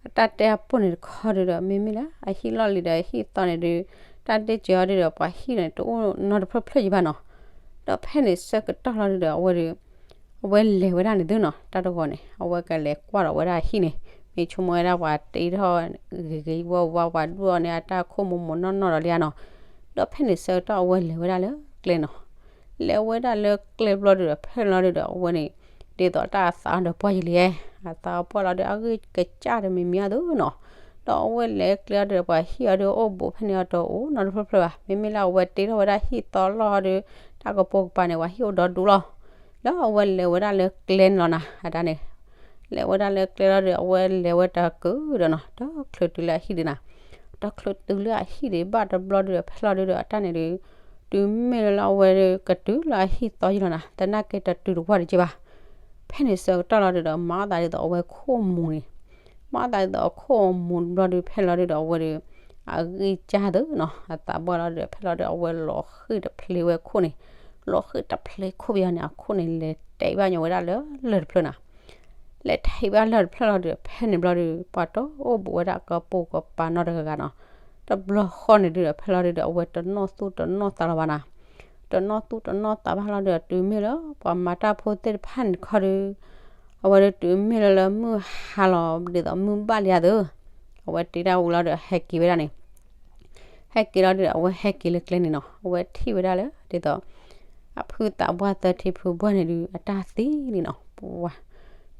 အတၢ်တဲအပိၢ်န့ၣ်တခီဒုဒီး မ့မ့ၢ်လၢအဟံၣ်လီၢ်လံၤဒီးအဟံၣ်သီန့ၣ်ဒုး တၢ်ဒဲကၢၤအီၤဒုဒီး ပှၤဟံၣ်န့ၣ် တအိၣ်နီတဖျၢၣ်ဖျၢၣ်ယံၤဘၣ်နီၤ. ဒီးဖဲန့ၣ်ဆၢကတီၢ်လီၤဒုဒီး အဝဲဒုး အဝဲလဲၤဝဲဒၣ်န့ၣ်သုနီၤ, တၢ်တဂီၤန့ၣ် အဝဲကလဲၤကွၢ်ဒီးဝဲဒၣ်အဟံၣ်န့ၣ် မ့ၢ်ဆိကမိၣ်ဝဲဒၣ်ပှၤတ့ထီၣ်ဂ့ၤဂ့ၤဝါဝါ ပှၤဒူၣ်အီၤန့ၣ် အတၢ်ခိၣ်မိၢ်မိၢ်နီၢ်နီၢ်ဒီးလံဧါနီၤ. ဒီးဖဲန့ၣ်ဆၢကတီၢ်အဝဲလဲၤဝဲဒၣ်လၢကျဲနီၤ. လဲၤဝဲဒၣ်လၢကျဲဘျီဒုဒီး ဖဲလီၤဒုဒီး အဝဲန့ၣ် ဒ်သိးတၢ်အသးအီၤဒီးပှၢ်ယံၤလံ, အသးအီၤပှၢ်လီၤဒု အဂံၢ်ကစၢ်ဒီးမံၤမံၤအသိးနီၤ. ဒီးအဝဲလဲၤကျဲအီၤဒုဒီး ပှၤဟံၣ်အီၤဒု အိၣ်ဘူးဖဲန့ၣ်အီၤတအိၣ်နီတဖျၢၣ်ဖျၢၣ်ဘၣ်. မ့မ့ၢ်လၢအဝဲတ့ထီၣ်ဝဲဒၣ်ဟံၣ်သီလီၢ်အီၤဒု တၢ်ကပိာ်ကပၤန့ၣ် ပှၤဟံၣ်အိၣ်ဒီဒူလီၤ. လၢအဝဲလဲၤဝဲဒၣ်လၢကျဲန့ၣ်လီၤနၤ, အတၢ်န့ၣ် လဲၤဝဲဒၣ်လၢကျဲလီၤဒီး အဝဲလဲၤဝဲတကုၤဒီးနီၤ, တချုးတုၤလၢအဟံၣ်ဒံးနၤ, တချုးတုၤလၢအဟံၣ်ဒံးဘၣ်တဘျီဒုဒီး ဖဲလီၤဒုဒီး အတၢ်န့ၣ်ဒု တုၤမ့ၢ်လၢလၢအဝဲဒု ကတုၤလၢအဟံၣ်သီယံၤလီၤနၤ, သနာ်က့တတုၤတဝၢ်တက့ၢ်ဘၣ်. ဖဲန့ၣ်ဆၢကတီၢ်လီၤဒုဒီး မၤအီၣ်သးဒ်သိးအဝဲခိၣ်မူၤန့ၣ်, မၤအီၣ်သးဒ်သိးအခိၣ်မူၤတဘျီဒု ဖဲလီၤဒုဒီး အဝဲဒု အဂံၢ်စၢ်သုနီၤ, အသးပှၢ်လီၤဒုဒီး ဖဲလီၤဒု အဝဲလီၤဃံၢ်တဖျ့ဝဲခိၣ်န့ၣ်, လီၤဃံၢ်တဖျ့ခိၣ်ပယီၤန့ၣ် အခိၣ်န့ၣ် လဲၤတဲာ်ဘၣ်ညီဝဲဒၣ်လၢလၢၢ်တဖျၢၣ်နၤ. လဲၤထဲးဘၣ်လၢၢ်တဖျၢၣ်လီၤဒုဒီး ဖဲန့ၣ်ဘျီဒု ပှၤတအိၣ်ဘူးဝဲဒၣ်ကပိာ်ကပၤနီတဂၤဂၤနီၤ. တဘျီဃီန့ၣ်ဒုဒီး ဖဲလီၤဒုဒီး အဝဲတနီၣ်သူၣ်တနီၣ်သးလီၤဘၣ်နၤ, တနီၣ်သူၣ်တနီၣ်သးဘၣ်လီၤဒုဒီး တုၤမ့ၢ်လၢပှၤမၤတၢ်ဖိသ့ၣ်တဖၣ်န့ၣ်တခီဒု အဝဲဒုတုၤမ့ၢ်လၢလၢမုၢ်ဟါလီၤ ဒ်သိးမုၢ်ဘၣ်လံဧါသု, အဝဲတ့တၢ်ဝံၤလီၤဒီး ဟဲက့ၤဝဲဒၣ်န့ၣ်, ဟဲက့ၤလီၤဒုဒီး အဝဲဟဲက့ၤလၢကျဲန့ၣ်နီၤ, အဝဲထံၣ်ဝဲဒၣ်လၢ ဒ်သိး အဖုသးပှၢ်သၢထံဖုဘှၢ်န့ၣ်ဒု အတၢ်သံလံနီၤ, ပှၤ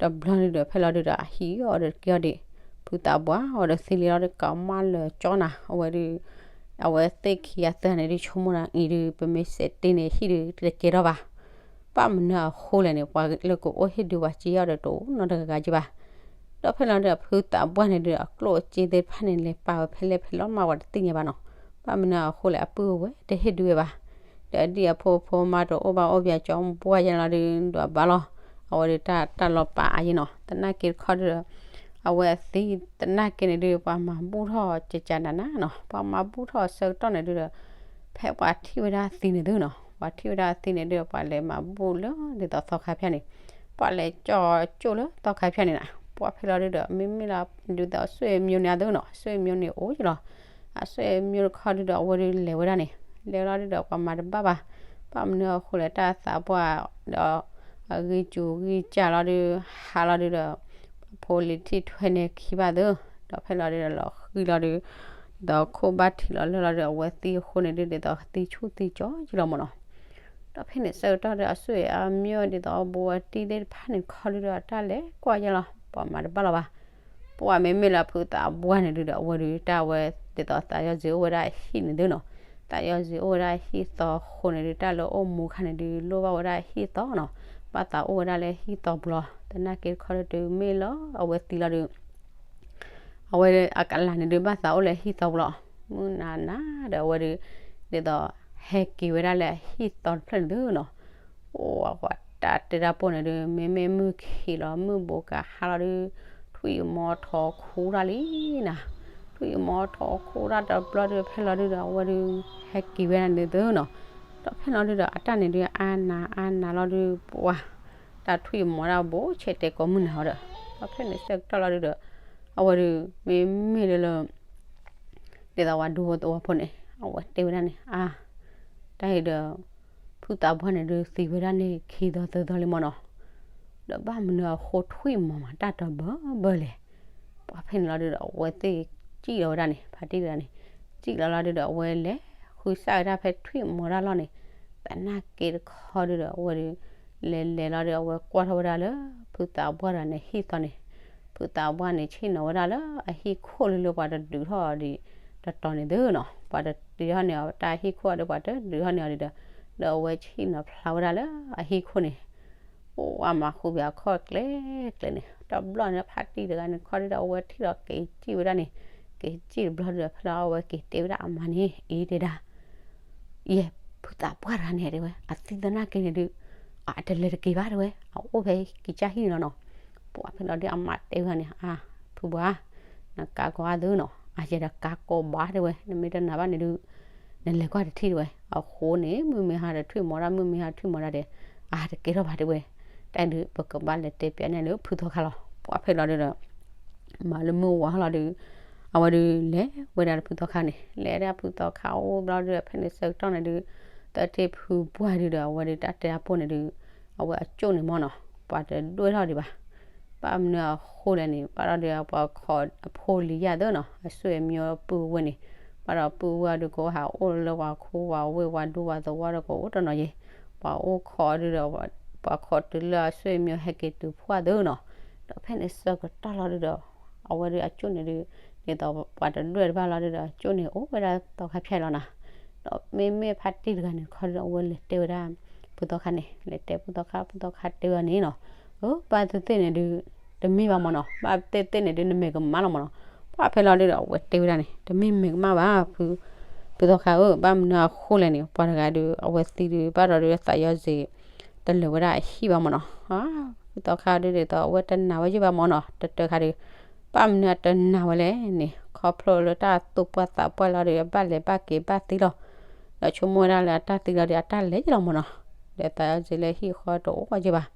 တဘျီန့ၣ်ဒီး ဖဲလီၤဒုဒီး အဟံၣ်အီၤဒီးတက့ၢ်အီၤဒံး, ဖုသးပှၢ်အီၤဒီးသံလံလီၤဒီး ကမၣ်လၢာ်ကၠီနၤ, အဝဲဒု အဝဲသ့ၣ်ခံဂၤသၢဂၤန့ၣ်ဒု ဆိကမိၣ်နၤအံၤဒု ပမ့ၢ်စဲးတ့န့ၣ် ဟံၣ်ဒုတကဲထီၣ်ဘၣ်. ဘၣ်မနုၤအဃိလဲၣ်န့ၣ် ပှၤလၢကအိၣ်ဟ့ၣ်ဒုးပှၤစ့အီၤဒီးတအိၣ်နီတဂၤဂၤက့ဘၣ်. ဒီးဖဲလီၤဒုဒီး ဖုသးပှၢ်န့ၣ်ဒုဒီး အကျိၣ်အစ့သ့ၣ်တဖၣ်န့ၣ် လဲၤပာ်ဝဲဖဲလဲၣ်ဖဲလဲၣ်မး ပှၤတသ့ၣ်ညါဘၣ်နီၤ. ဘၣ်မနုၤအဃိလဲၣ် အပုၢ်အဝဲၢ်တဟ့ၣ်ဒုးဝဲဘၣ်. ဒီးအဒံၣ်အဖိဖိမါတအိၣ်ဘၣ်အိၣ်ပၠးကၠီဘှၢ်ယဲလီၤဒု ဒွးဘၣ်လီၤ. အဝဲဒုတၢ်တၢ်လီၤပာ်အါယဲနီၤ. သနာ်က့တခီဒုဒီး အဝဲအသံသနာ်က့န့ၣ်ဒု ပှၤမၤဘူၣ်ထီၣ်ကကနးနးနီၤ. ပှၤမၤဘူၣ်ထီၣ်ဆၢကတီၢ်န့ၣ်ဒုဒီး ဖဲပှၤထံၣ်ဝဲဒၣ်အသံန့ၣ်သုနီၤ, ပှၤထံၣ်ဝဲဒၣ်အသံန့ၣ်ဒု ပှၤလဲၤမၤဘူၣ်လၢဒ်သိးသီခါဖၠၣ်န့ၣ်, ပှၤလဲၤကၠီကၠိၣ်လၢသီခါဖၠၣ်န့ၣ်နၤ, ပှၤဖဲလီၤဒုဒီး မ့မ့ၢ်လၢ ဒ်သိးအဆွေမျိုးန့ၣ်အသုနီၤ, အဆွေမျိုးန့ၣ်အိၣ်ယလီၤ. အဆွေမျိုးတခီဒုဒီး အဝဲဒုလဲၤဝဲဒၣ်န့ၣ် လဲၤလီၤဒုဒီး ပှၤမၤတဘၣ်ဘၣ်. ဘၣ်မနုၤအဃိလဲၣ် တၢ်သးပှၢ်ဒီး အဂံၢ်စူၤဂံၢ်စၢ်လီၤဒု ဟးလီၤဒုဒီး ဖိလံၤထံၣ်ထွဲန့ၢ်ခံဘၣ်သု, ဒီးဖဲလီၤဒုဒီးလီၤဃံလီၤဒု ဒီးခိၣ်ဘၣ်ထံးလီၤလၢလီၤဒု အဝဲသံအဃိန့ၣ်ဒု ဒ်သိးသံဆူၣ်သံကၠီယလီၤမးနီၤ. ဒီးဖဲန့ၣ်ဆၢကတီၢ်ဒီး အဆွေမျိုးဒ်သိးအဘူးအတံၢ်သ့ၣ်တဖၣ်န့ၣ်တခီဒုဒီး တၢ်လဲၤကွၢ်ယဲလီၤ, ပှၤမၤတဘၣ်လီၤဘၣ်. ပှၤမ့မ့ၢ်လၢဖုသးပှၢ်န့ၣ်ဒုဒီး အဝဲဒုတၢ်ဝဲ ဒ်သိးသးယီၤစ့အိၣ်ဝဲဒၣ်အဟံၣ်န့ၣ်သုနီၤ, သးယီၤစ့အိၣ်ဝဲဒၣ်အဟံၣ်သီအဃိန့ၣ်ဒု တၢ်လၢအိၣ်မူခါန့ၣ်ဒု လိၣ်ဘၣ်ဝဲဒၣ်ဟံၣ်သီနီၤ, ဘၣ်သးအိၣ်ဝဲဒၣ်လၢဟံၣ်သီပူၤလီၤ. သနာ်က့တခီဒု တုၤမ့ၢ်လၢအဝဲသံလီၤဒု အဝဲအကလးန့ၣ်ဒု ဘၣ်သးအိၣ်လၢဟံၣ်သီပူၤလီၤ. မုၢ်နၤနၤဒီးအဝဲဒု ဒ်သိး ဟဲက့ၤဝဲဒၣ်လၢအဟံၣ်သီတဖျၢၣ်န့ၣ်သုနီၤ, ပှၤတၢ်တဲတၢ်ပိၢ်န့ၣ်ဒု မ့မ့ၢ်မုၢ်ခံးလီၤ မုၢ်ဘူးကဟါလီၤဒု ထွံၣ်အမီၤထီၣ်ခူတၢ်လံနၤ, ထွံၣ်အမီၤထီၣ်ခူတၢ်တဘျီဒု ဖဲလီၤဒုဒီး အဝဲဒု ဟဲက့ၤဝဲဒၣ်န့ၣ်သုနီၤ. ဒီးဖဲလီၤဒုဒီး အတၢ်န့ၣ်ဒု အါနၤအါနၤလီၤဒု ပှၤ တၢ်ထွံၣ်အမီၤတၢ်ဘိဆဲးတဲကိးမုၢ်နၤအီၤဒီး ဒီးဖဲန့ၣ်ဆၢကတီၢ်လီၤဒုဒီး အဝဲဒု မ့မ့ၢ်လၢလၢ ဒ်သိးပှၤဒူဖိသဝီဖိန့ၣ် အဝဲတဲဝဲဒၣ်န့ၣ် အါ တၢ်အံၤဒီး ဖုသးပှၢ်န့ၣ်ဒု သံဝဲဒၣ်န့ၣ်ခံသီသၢသီလံမးနီၤ, ဒီးဘၣ်မနုၤအဃိထွံၣ်မီၤမး တၢ်တဘၢဘၢလဲၣ်. ပှၤဖဲန့ၣ်လီၤဒုဒီး အဝဲသ့ၣ်စံၣ်လီၤဝဲဒၣ်န့ၣ် ဖါတံၢ်တဂၤန့ၣ် စံၣ်လီၤလီၤဒုဒီး အဝဲလဲၤဃုစၢ်ဝဲဒၣ်ဖဲထွံၣ်မီၤတၢ်လီၢ်န့ၣ်, သနာ်က့တခီဒုဒီး အဝဲဒု လဲၤလဲၤလီၤဒု အဝဲကွၢ်ထီၣ်ဝဲဒၣ်လၢ ဖုသးပှၢ်တဂၤန့ၣ်ဟံၣ်သီန့ၣ်, ဖုသးပှၢ်န့ၣ် ဆ့ၣ်နီၤဝဲဒၣ်လၢအဟံၣ်ခိၣ်လၢလၢပှၤတဒုးထီၣ်ဒံး တတီၤန့ၣ်သုနီၤ, ပှၤတဒုးထီၣ်န့ၢ်အီၤ တၢ်ဟံၣ်ခိၣ်အီၤဒီး ပှၤတဒုးထီၣ်န့ၢ်အီၤဒုဒီး ဒီးအဝဲဆ့ၣ်နီၤဖျါဝဲဒၣ်လၢအဟံၣ်ခိၣ်န့ၣ် ပှၤမၤဃူဘၣ်အခီၣ်ကျဲကျဲန့ၣ် တဘျီန့ၣ် ဖါတံၢ်တဂၤန့ၣ်ခီဒုဒီး အဝဲထံၣ်ဒီးက့ၤစံၣ်ဝဲဒၣ်န့ၣ်, က့ၤစံၣ်တဘျီဒုဒီး ဖဲလီၤအဝဲက့ၤတဲဝဲဒၣ်အမါန့ၣ် အံၤတဲဒၣ် ယဲၢ် ဖုသးပှၢ်တဂၤန့ၣ်တဲဝဲ အသံသနာ်က့န့ၣ်ဒုး အတလဲၤတက့ၤဘၣ်တဲဝဲ အအိၣ်ဖဲကစၢ်ဟံၣ်န့ၣ်လီၤနီၤ. ပှၤဖဲလီၤဒုးအမါတဲဝဲန့ၣ် အါ ဖုပှၢ် နကးကီအါသုနီၤ အယဲဒီးကါကိးဘၣ်တဲဝဲ, နမ့ၢ်တနာ်ဘၣ်န့ၣ်ဒုး နလဲၤကွၢ်တထံၣ်တဲဝဲ, အဃိန့ၣ် မုၢ်မ့ၢ်ဟါတထွံၣ်မီၤတၢ် မုၢ်မ့ၢ်ဟါတထွံၣ်မီၤတၢ်ဒီး အတကဲထီၣ်ဘၣ်တဲဝဲ, တၢ်ဒုးပကဘၣ်လဲၤတဲပျးန့ၢ်လၢဖုသီခါလီၤ. ပှၤဖဲလီၤဒုးဒီး မၤလၢမုၢ်ဝါလီၤဒုး အဝဲဒုးလဲၤဝဲဒၣ်လၢဖုသီခါန့ၣ် လဲၤဒၣ်ဖုသီခါအိၣ်ဘျီဒုး ဖဲန့ၣ်ဆၢကတီၢ်န့ၣ်ဒုး သၢထံၣ်ဖုပှၢ်ဒုးဒီး အဝဲဒုးတၢ်တဲတၢ်ပိၢ်န့ၣ်ဒုး အဝဲအကၠိၣ်န့ၣ်မ့ၢ်နီၤ ပှၤတဒွဲၣ်ထီၣ်ဒံးဘၣ်. ဘၣ်မနုၤအဃိလဲၣ်န့ၣ် ဘၣ်ဒီး ပှၤခိးအဖိလံၤယၢ်သ့နီၤ အဆွေမျိုးပုၢ်ဝဲၢ်န့ၣ် ဘၣ်ဒီးပုၢ်ဝဲၢ်ဒုးကအိၣ်ဟးအိၣ်လၢပှၤခိဝဲဝဲၢ် ပှၤဒူပှၤသဝီဒီးကအိၣ်တနီၤယဲၢ်, ပှၤအိၣ်ခိးဒုးဒီး ပှၤခိးတုၤလၢအဆွေမျိုးဟဲက့ၤတုၤဖှၣ်သ့နီၤ. ဒီးဖဲန့ၣ်ဆၢကတီၢ်လီၤဒုးဒီး အဝဲဒုးအကၠိၣ်န့ၣ်ဒုး ဒ်သိးပှၤတဒွဲၣ်တဘၣ်လီၤဒုးဒီး အကၠိၣ်န့ၣ်အိၣ်ဝဲဒၣ်သီခါဖၠါလီၤနီၤ. ဒီးမ့မ့ၢ်ဖါတံၢ်တဂၤန့ၣ်တခီဒုးဒီး အဝဲလဲၤတဲဝဲဒၣ် ဖုသီခါန့ၣ် လဲၤတဲဖုသီခါ ဖုသီခါတဲဝဲန့ၣ်နီၤ, အၢ ဘၣ်သ့ၣ်သ့ၣ်န့ၣ်ဒုး တမ့ၢ်ဘၣ်မ့ၢ်နီၤ ဘၣ်သ့ၣ်သ့ၣ်န့ၣ်ဒုး နမဲာ်ကမၣ်လီၤမ့ၢ်နီၤ. ပှၤဖဲလီၤဒုးဒီး အဝဲတဲဝဲဒၣ်န့ၣ် တမ့ၢ်မဲာ်ကမၣ်ဘၣ် ဖုသီခါဧၢ, ဘၣ်မနုၤအဃိလဲၣ်န့ၣ် ပှၤတဂၤဒုး အဝဲသံဒုး ဘၣ်ဒီးဒုးသးယီၤစ့ၤ တလၢာ်ဝဲဒၣ်အဟံၣ်ဘၣ်မ့ၢ်နီၤ. ဖုသီခါဒုးဒ်သိး အဝဲတနာ်ဝဲယုၢ်ဘၣ်မ့ၢ်နီၤ တတၢခါဒုး ဘၣ်မနုၤအတနာ်ဝဲလဲၣ်န့ၣ် ခီဖျိလၢတၢ်သူၣ်ပှၢ်သးပှၢ်လီၤဒုး အဘၣ်လဲၤဘၣ်က့ၤဘၣ်သံလီၤ. ဒီးဆိကမိၣ်ဝဲဒၣ်လၢအတၢ်သံလီၤဒုး အတၢ်လဲၤယံၤလီၤမ့ၢ်နီၤ. ဒီးသးယီၤစ့ၤလၢဟံၣ်ဃီတအိၣ်ဝဲယုၢ်ဘၣ်.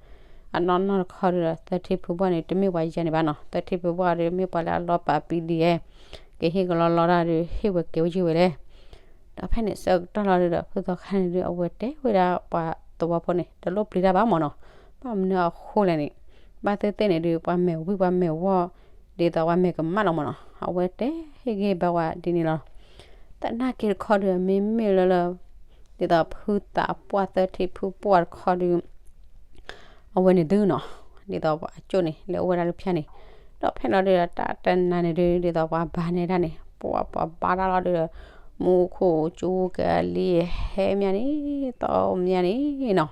အနီၢ်နီၢ်တခီဒုးဒီး သၢထံၣ်ဖုပှၢ်န့ၣ် တမ့ၢ်ပှၤယဲန့ၣ်ဘၣ်နီၤ, သၢထံၣ်ဖုပှၢ်ဒုး မ့ၢ်ပှၤလၢအလီၤပာ် ပံဒံယဲ ကဟ့ၣ်ကလီလီတၢ်ဒုး ဟ့ၣ်ဝဲကဲဝဲယုၢ်ဝဲလဲၣ်. ဒီးဖဲန့ၣ်ဆၢကတီၢ်လီၤဒုးဒီး ဖုသီခါန့ၣ်ဒုး အဝဲတဲဝဲဒၣ်ပှၤသဝီဖိန့ၣ် တလိၣ်ပျံၤတၢ်ဘၣ်မ့ၢ်နီၤ. ဘၣ်မနုၤအဃိလဲၣ်န့ၣ် ဘၣ်သ့ၣ်သ့ၣ်န့ၣ်ဒုး ပှၤမဲာ်ဝံၣ်ပှၤမဲာ်ဝီၢ် ဒ်သိးပှၤမဲာ်ကမၣ်လီၤမ့ၢ်နီၤ. အဝဲတဲဟ့ၣ်ဂံၢ်ဘါဝဲဒ်န့ၣ်လီၤ. သနာ်က့တခီဒုး မ့မ့ၢ်လၢလၢ ဒ်သိးဖုသးပှၢ်သၢထံၣ်ဖုပှၢ်တခီဒုး အဝဲန့ၣ်သုနီၤ, ဒ်သိးပှၤအကၠိၣ်န့ၣ် လဲၤအိၣ်ဝဲဒၣ်လၢဖၠါန့ၣ်, ဒီးဖဲလီၤဒုးဒီးတၢ်တနၤန့ၣ်ဒုး ဒ်သိးပှၤဘါန့ၢ်တၢ်န့ၣ် ပှၤပှၤဘါတၢ်လီၤဒုးဒီး မူခိၣ်ကၠူကလံၤဟဲမးန့ၣ် သီမးန့ၣ်နီၤ,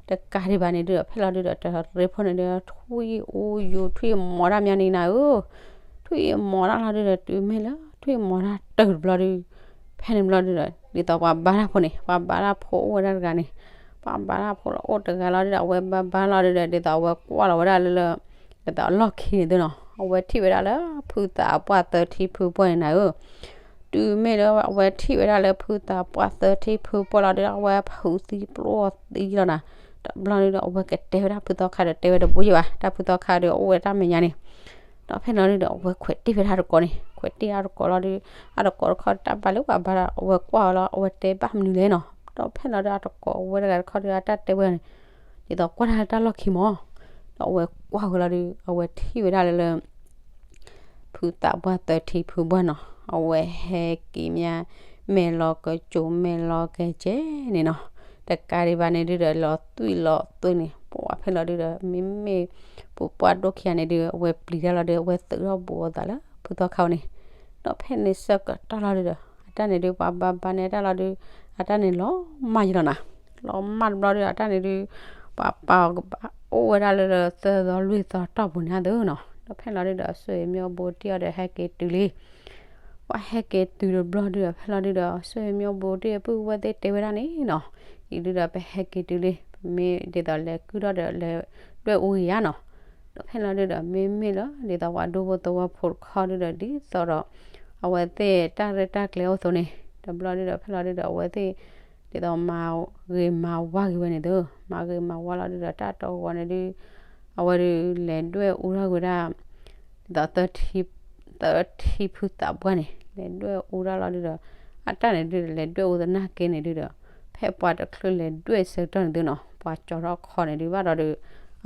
တကးဒံးဘၣ်န့ၣ်ဒုးဒီး ဖဲလီၤဒုးဒီး တရ့ဖိန့ၣ်ဒုး ထွံၣ်အူယူၤထွံၣ်မီၤတၢ်မးန့ၣ်နၤဧၢ, ထွံၣ်မီၤတၢ်လီၤဒုးဒီး တုၤမ့ၢ်လၢထွံၣ်မီၤတၢ်တုၤတဘျီဒုး ဖဲန့ၣ်ဘျီဒုးဒီး ဒ်သိးပှၤဘါတၢ်ဖိန့ၣ် ပှၤဘါတၢ်ဖိအိၣ်ဝဲဒၣ်တဂၤန့ၣ်, ပှၤဘါတၢ်ဖိလၢအိၣ်တဂၤလီၤဒုးဒီး အဝဲဘါဘါလီၤဒုးဒီး ဒ်သိးအဝဲကွၢ်လီၤဝဲဒၣ်လၢလၢ ဒ်သိးအလီၢ်ခံန့ၣ်သုနီၤ, အဝဲထံၣ်ဝဲဒၣ်လၢ ဖုသးပှၢ်သၢထံၣ်ဖုပှၢ်န့ၣ်နၤဧၢ, တုၤမ့ၢ်လၢအဝဲထံၣ်ဝဲဒၣ်လၢဖုသးပှၢ်သၢထံၣ်ဖုပှၢ်လီၤဒုးဒီး အဝဲဖုးသံပျိၢ်သံလီၤနၤ, တဘျီဒုးဒီး အဝဲကတဲဝဲဒၣ်ဖုသီခါဒီးတဲဝဲတဘိယဲၢ်ဘၣ်, တၢ်ဖုသီခါဒီးအိၣ်ဝဲတၢ်မဲာ်ညါန့ၣ် ဒီးဖဲလီၤဒုးဒီး အဝဲခွဲးတ့ၢ်ဝဲဒၣ်တကိးန့ၣ်, ခွဲးတ့ၢ်အတကိးလီၤဒုး အတကိးတခီတၢ်ဘၣ်လၢပှၤဘါဒီး အဝဲကွၢ်အီၤလီၤ အဝဲတဲဘၣ်မနုၤလဲၣ်နီၤ, ဒီးဖဲလီၤဒုးအတကိးဝဲတဂၤတခီဒုး အတၢ်တဲဝဲန့ၣ် ဒ်သိးကွၢ်တၢ်လၢတၢ်လီၢ်ခံမး, ဒီးအဝဲကွၢ်ဝဲလီၤဒုး အဝဲထံၣ်ဝဲဒၣ်လၢလၢ ဖုသးပှၢ်သၢထံၣ်ဖုပှၢ်နီၤ, အဝဲဟဲက့ၤမး မဲာ်လီၤကစိၤမဲာ်လီၤကစဲၤန့ၣ်နီၤ, တကးဒံးဘၣ်န့ၣ်ဒုးဒီး လီၤသွံၣ်လီၤသွဲန့ၣ် ပှၤဖဲလီၤဒုးဒီး မ့မ့ၢ်ပှၤပှၢ်ဒိၣ်ခံဂၤန့ၣ်ဒုး အဝဲပျံၤတၢ်လီၤဒုး အဝဲသုးထီၣ်ဘူးအသးလၢဖုသီခါန့ၣ်, ဒီးဖဲန့ၣ်ဆၢကတီၢ်လီၤဒုးဒီး အတၢ်န့ၣ်ဒုး ပှၤဘါဘါန့ၢ်တၢ်လီၤဒုး အတၢ်န့ၣ်လီၤမၢ်ယလီၤနၤ, လီၤမၢ်တဘျီဒုး အတၢ်န့ၣ်ဒုး ပှၤပာ်အီၤကဘၣ်အိၣ်ဝဲဒၣ်လၢလၢသၢသီလွံၢ်သီတီၢ်ပူၤန့ၣ်သုနီၤ, ဒီးဖဲလီၤဒုးဒီး ဆွေမျိုးဘူးတံၢ်အီၤဒီးဟဲက့ၤတုၤလံ ပှၤဟဲက့ၤတုၤတဘျီဒုးဒီး ဖဲလီၤဒုးဒီး ဆွေမျိုးဘူးတံၢ်အပုၢ်ဝဲၢ်သ့ၣ်တဲဝဲဒၣ်န့ၣ်နီၤ, အံၤဒုးဒီးပဟဲက့ၤတုၤလံ ပမ့ၢ်ဒ်သိးလဲၤကုၢ်ထီၣ်ဒီးလဲၤဒွဲၣ်အူဂ့ၤဧါနီၤ, ဒီးဖဲလီၤဒုးဒီး မ့မ့ၢ်လၢ ဒ်သိးပှၤဒူဖိသဝီဖိတခီဒုးဒီး ဒ်သိးဒီး အဝဲသ့ၣ်တၢ်ရဲၣ်တၢ်ကျဲၤအိၣ်အသိးန့ၣ် တဘျီဒုးဒီး ဖဲလီၤဒုးဒီး အဝဲသ့ၣ် ဒ်သိးမၤဂ့ၤမၤဝါက့ၤဝဲန့ၣ်သု, မၤဂ့ၤမၤဝါလီၤဒုးဒီး တၢ်တဂီၤန့ၣ်ဒုး အဝဲဒုးလဲၤဒွဲၣ်အူထီၣ်က့ၤဝဲဒၣ် ဒ်သိး သၢထံၣ်ဖုသးပှၢ်န့ၣ် လဲၤဒွဲၣ်အူဒၣ်လီၤဒုးဒီး အတၢ်န့ၣ်ဒုးလဲၤဒွဲၣ်အူသနာ်က့န့ၣ်ဒုးဒီး ဖဲပှၤတချုးလဲၤဒွဲၣ်ဆၢကတီၢ်န့ၣ်သုနီၤ ပှၤကၠီၤထီၣ်ခီန့ၣ်ဒုးဘၣ်ဒီးဒုး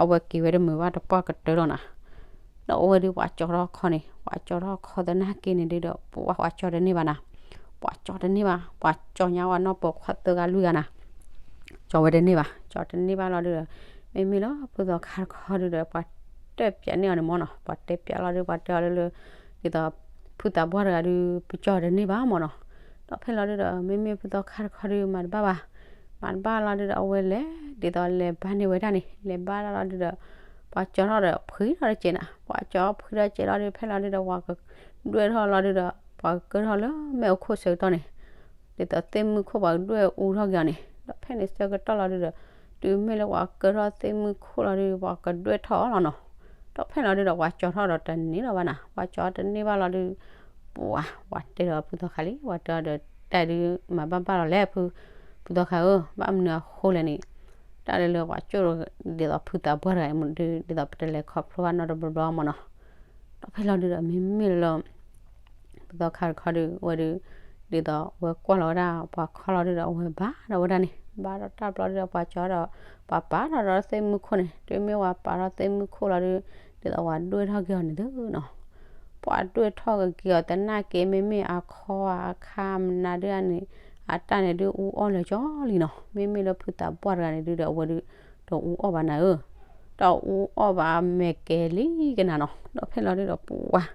အဝဲက့ၤဝဲတမုာ်ဘၣ်တပှၢ်ကတၢၢ်လီၤနၤ, ဒီးအဝဲဒုးပှၤကၠီၤထီၣ်ခီန့ၣ် ပှၤကၠီၤထီၣ်ခီသနာ်က့န့ၣ်ဒုးဒီး ပှၤကၠီၤတန့ၢ်ဘၣ်နၤ, ပှၤကၠီၤတန့ၢ်ဘၣ် ပှၤကၠီၤညါဝဲနီၢ်ပိာ်ခွါသၢဂၤလွံၢ်ဂၤနၤ ကၠီၤဝဲတန့ၢ်ဘၣ် ကၠီၤတန့ၢ်ဘၣ်လီၤဒုးဒီး မ့မ့ၢ်လၢဖုသီခါတခီဒုးဒီး ပှၤတဲပၠးန့ၢ်အီၤန့ၣ်မ့ၢ်နီၤ ပှၤတဲပၠးလီၤဒုး ပှၤတဲအီၤလၢလၢ ဒ်သိး ဖုသးပှၢ်တဂၤဒုး ပကၠီၤတန့ၢ်ဘၣ်မ့ၢ်နီၤ, ဒီးဖဲလီၤဒုးဒီး မ့မ့ၢ်ဖုသီခါတခီဒုး မၤတဘၣ်ဘၣ်, မၤတဘၣ်လီၤဒုးဒီး အဝဲလဲၤ ဒ်သိးလဲၤဘါန့ၢ်ဝဲဒၣ်န့ၣ် လဲၤဘါတၢ်လီၤဒုးဒီး ပှၤကၠီၤထီၣ်ဒီးဖှံထီၣ်တကဲးနၤ ပှၤကၠီၤဖှံထီၣ်တကဲးလီၤဒုး ဖဲလီၤဒုးဒီး ပှၤကဒွဲၣ်ထီၣ်လီၤဒုးဒီး ပှၤကကၢထီၣ်လၢမဲာ်အိၣ်ခိၣ်ဆၢကတီၢ်န့ၣ် ဒ်သိးသ့ၣ်မုၣ်ခိၣ်ပှၤကဒွဲၣ်အူထီၣ်က့ၤအီၤန့ၣ် ဒီးဖဲန့ၣ်ဆၢကတီၢ်လီၤဒုးဒီး တုၤမ့ၢ်လၢပှၤကၢထီၣ်သ့ၣ်မုၣ်ခိၣ်လီၤဒုး ပှၤကဒွဲၣ်ထီၣ်အီၤလီၤနီၤ, ဒီးဖဲလီၤဒုးဒီး ပှၤကၠီၤထီၣ်ဒီးတန့ၢ်လီၤဘၣ်နၤ ပှၤကၠီၤတန့ၢ်ဘၣ်လီၤဒုး ပှၤ ပှၤတဲဒီးဖုသီခါလံ, ပှၤတဲအီၤဒီး တၢ်ဒုးမၤဘၣ်ဘၣ်လီၤလဲၣ် ဖုသီခါဧၢ, ဘၣ်မနုၤအဃိလဲၣ်န့ၣ်, တၢ်လၢလၢပှၤကၠိၣ် ဒ်သိးဖုသးပှၢ်တဂၤအံၤမ့ၢ်ဒုး ဒ်သိးပတလဲၤခီဖျိဘၣ်နီတဘျီဘျီမ့ၢ်နီၤ, ဒီးဖဲလီၤဒုးဒီး မ့မ့ၢ်လၢ ဖုသီခါတခီဒုး အဝဲဒုး ဒ်သိးအဝဲကွၢ်လီၤဝဲဒၣ် ပှၤခီလီၤဒုးဒီး အဝဲဘါဒီးဝဲဒၣ်န့ၣ် ဘါဒီးတၢ်ဘျီဒုးဒီး ပှၤကၠီဒီး ပှၤပာ်ထီၣ်ဒီးသ့ၣ်မုၢ်ခိၣ်န့ၣ်, တုၤမ့ၢ်ပှၤပာ်ထီၣ်သ့ၣ်မုၢ်ခိၣ်လီၤဒုး ဒ်သိးပှၤဒွဲၣ်ထီၣ်က့ၤအီၤန့ၣ်သုနီၤ, ပှၤဒွဲၣ်ထီၣ်က့ၤအီၤသနာ်က့ မ့မ့ၢ်အခီအခါမနုၤဒုးန့ၣ် အတၢ်န့ၣ်ဒုးအူအီၣ်လၢာ်ကၠီလံနီၤ, မ့မ့ၢ်လၢဖုသးပှၢ်တဂၤန့ၣ်ဒုးဒီး အဝဲဒုး တအူအီၣ်ဘၣ်နၤဧၢ တအူအီၣ်ဘၣ် မဲာ်ကဲၤလံကနၤနီၤ, ဒီးဖဲလီၤဒုးဒီး ပှၤ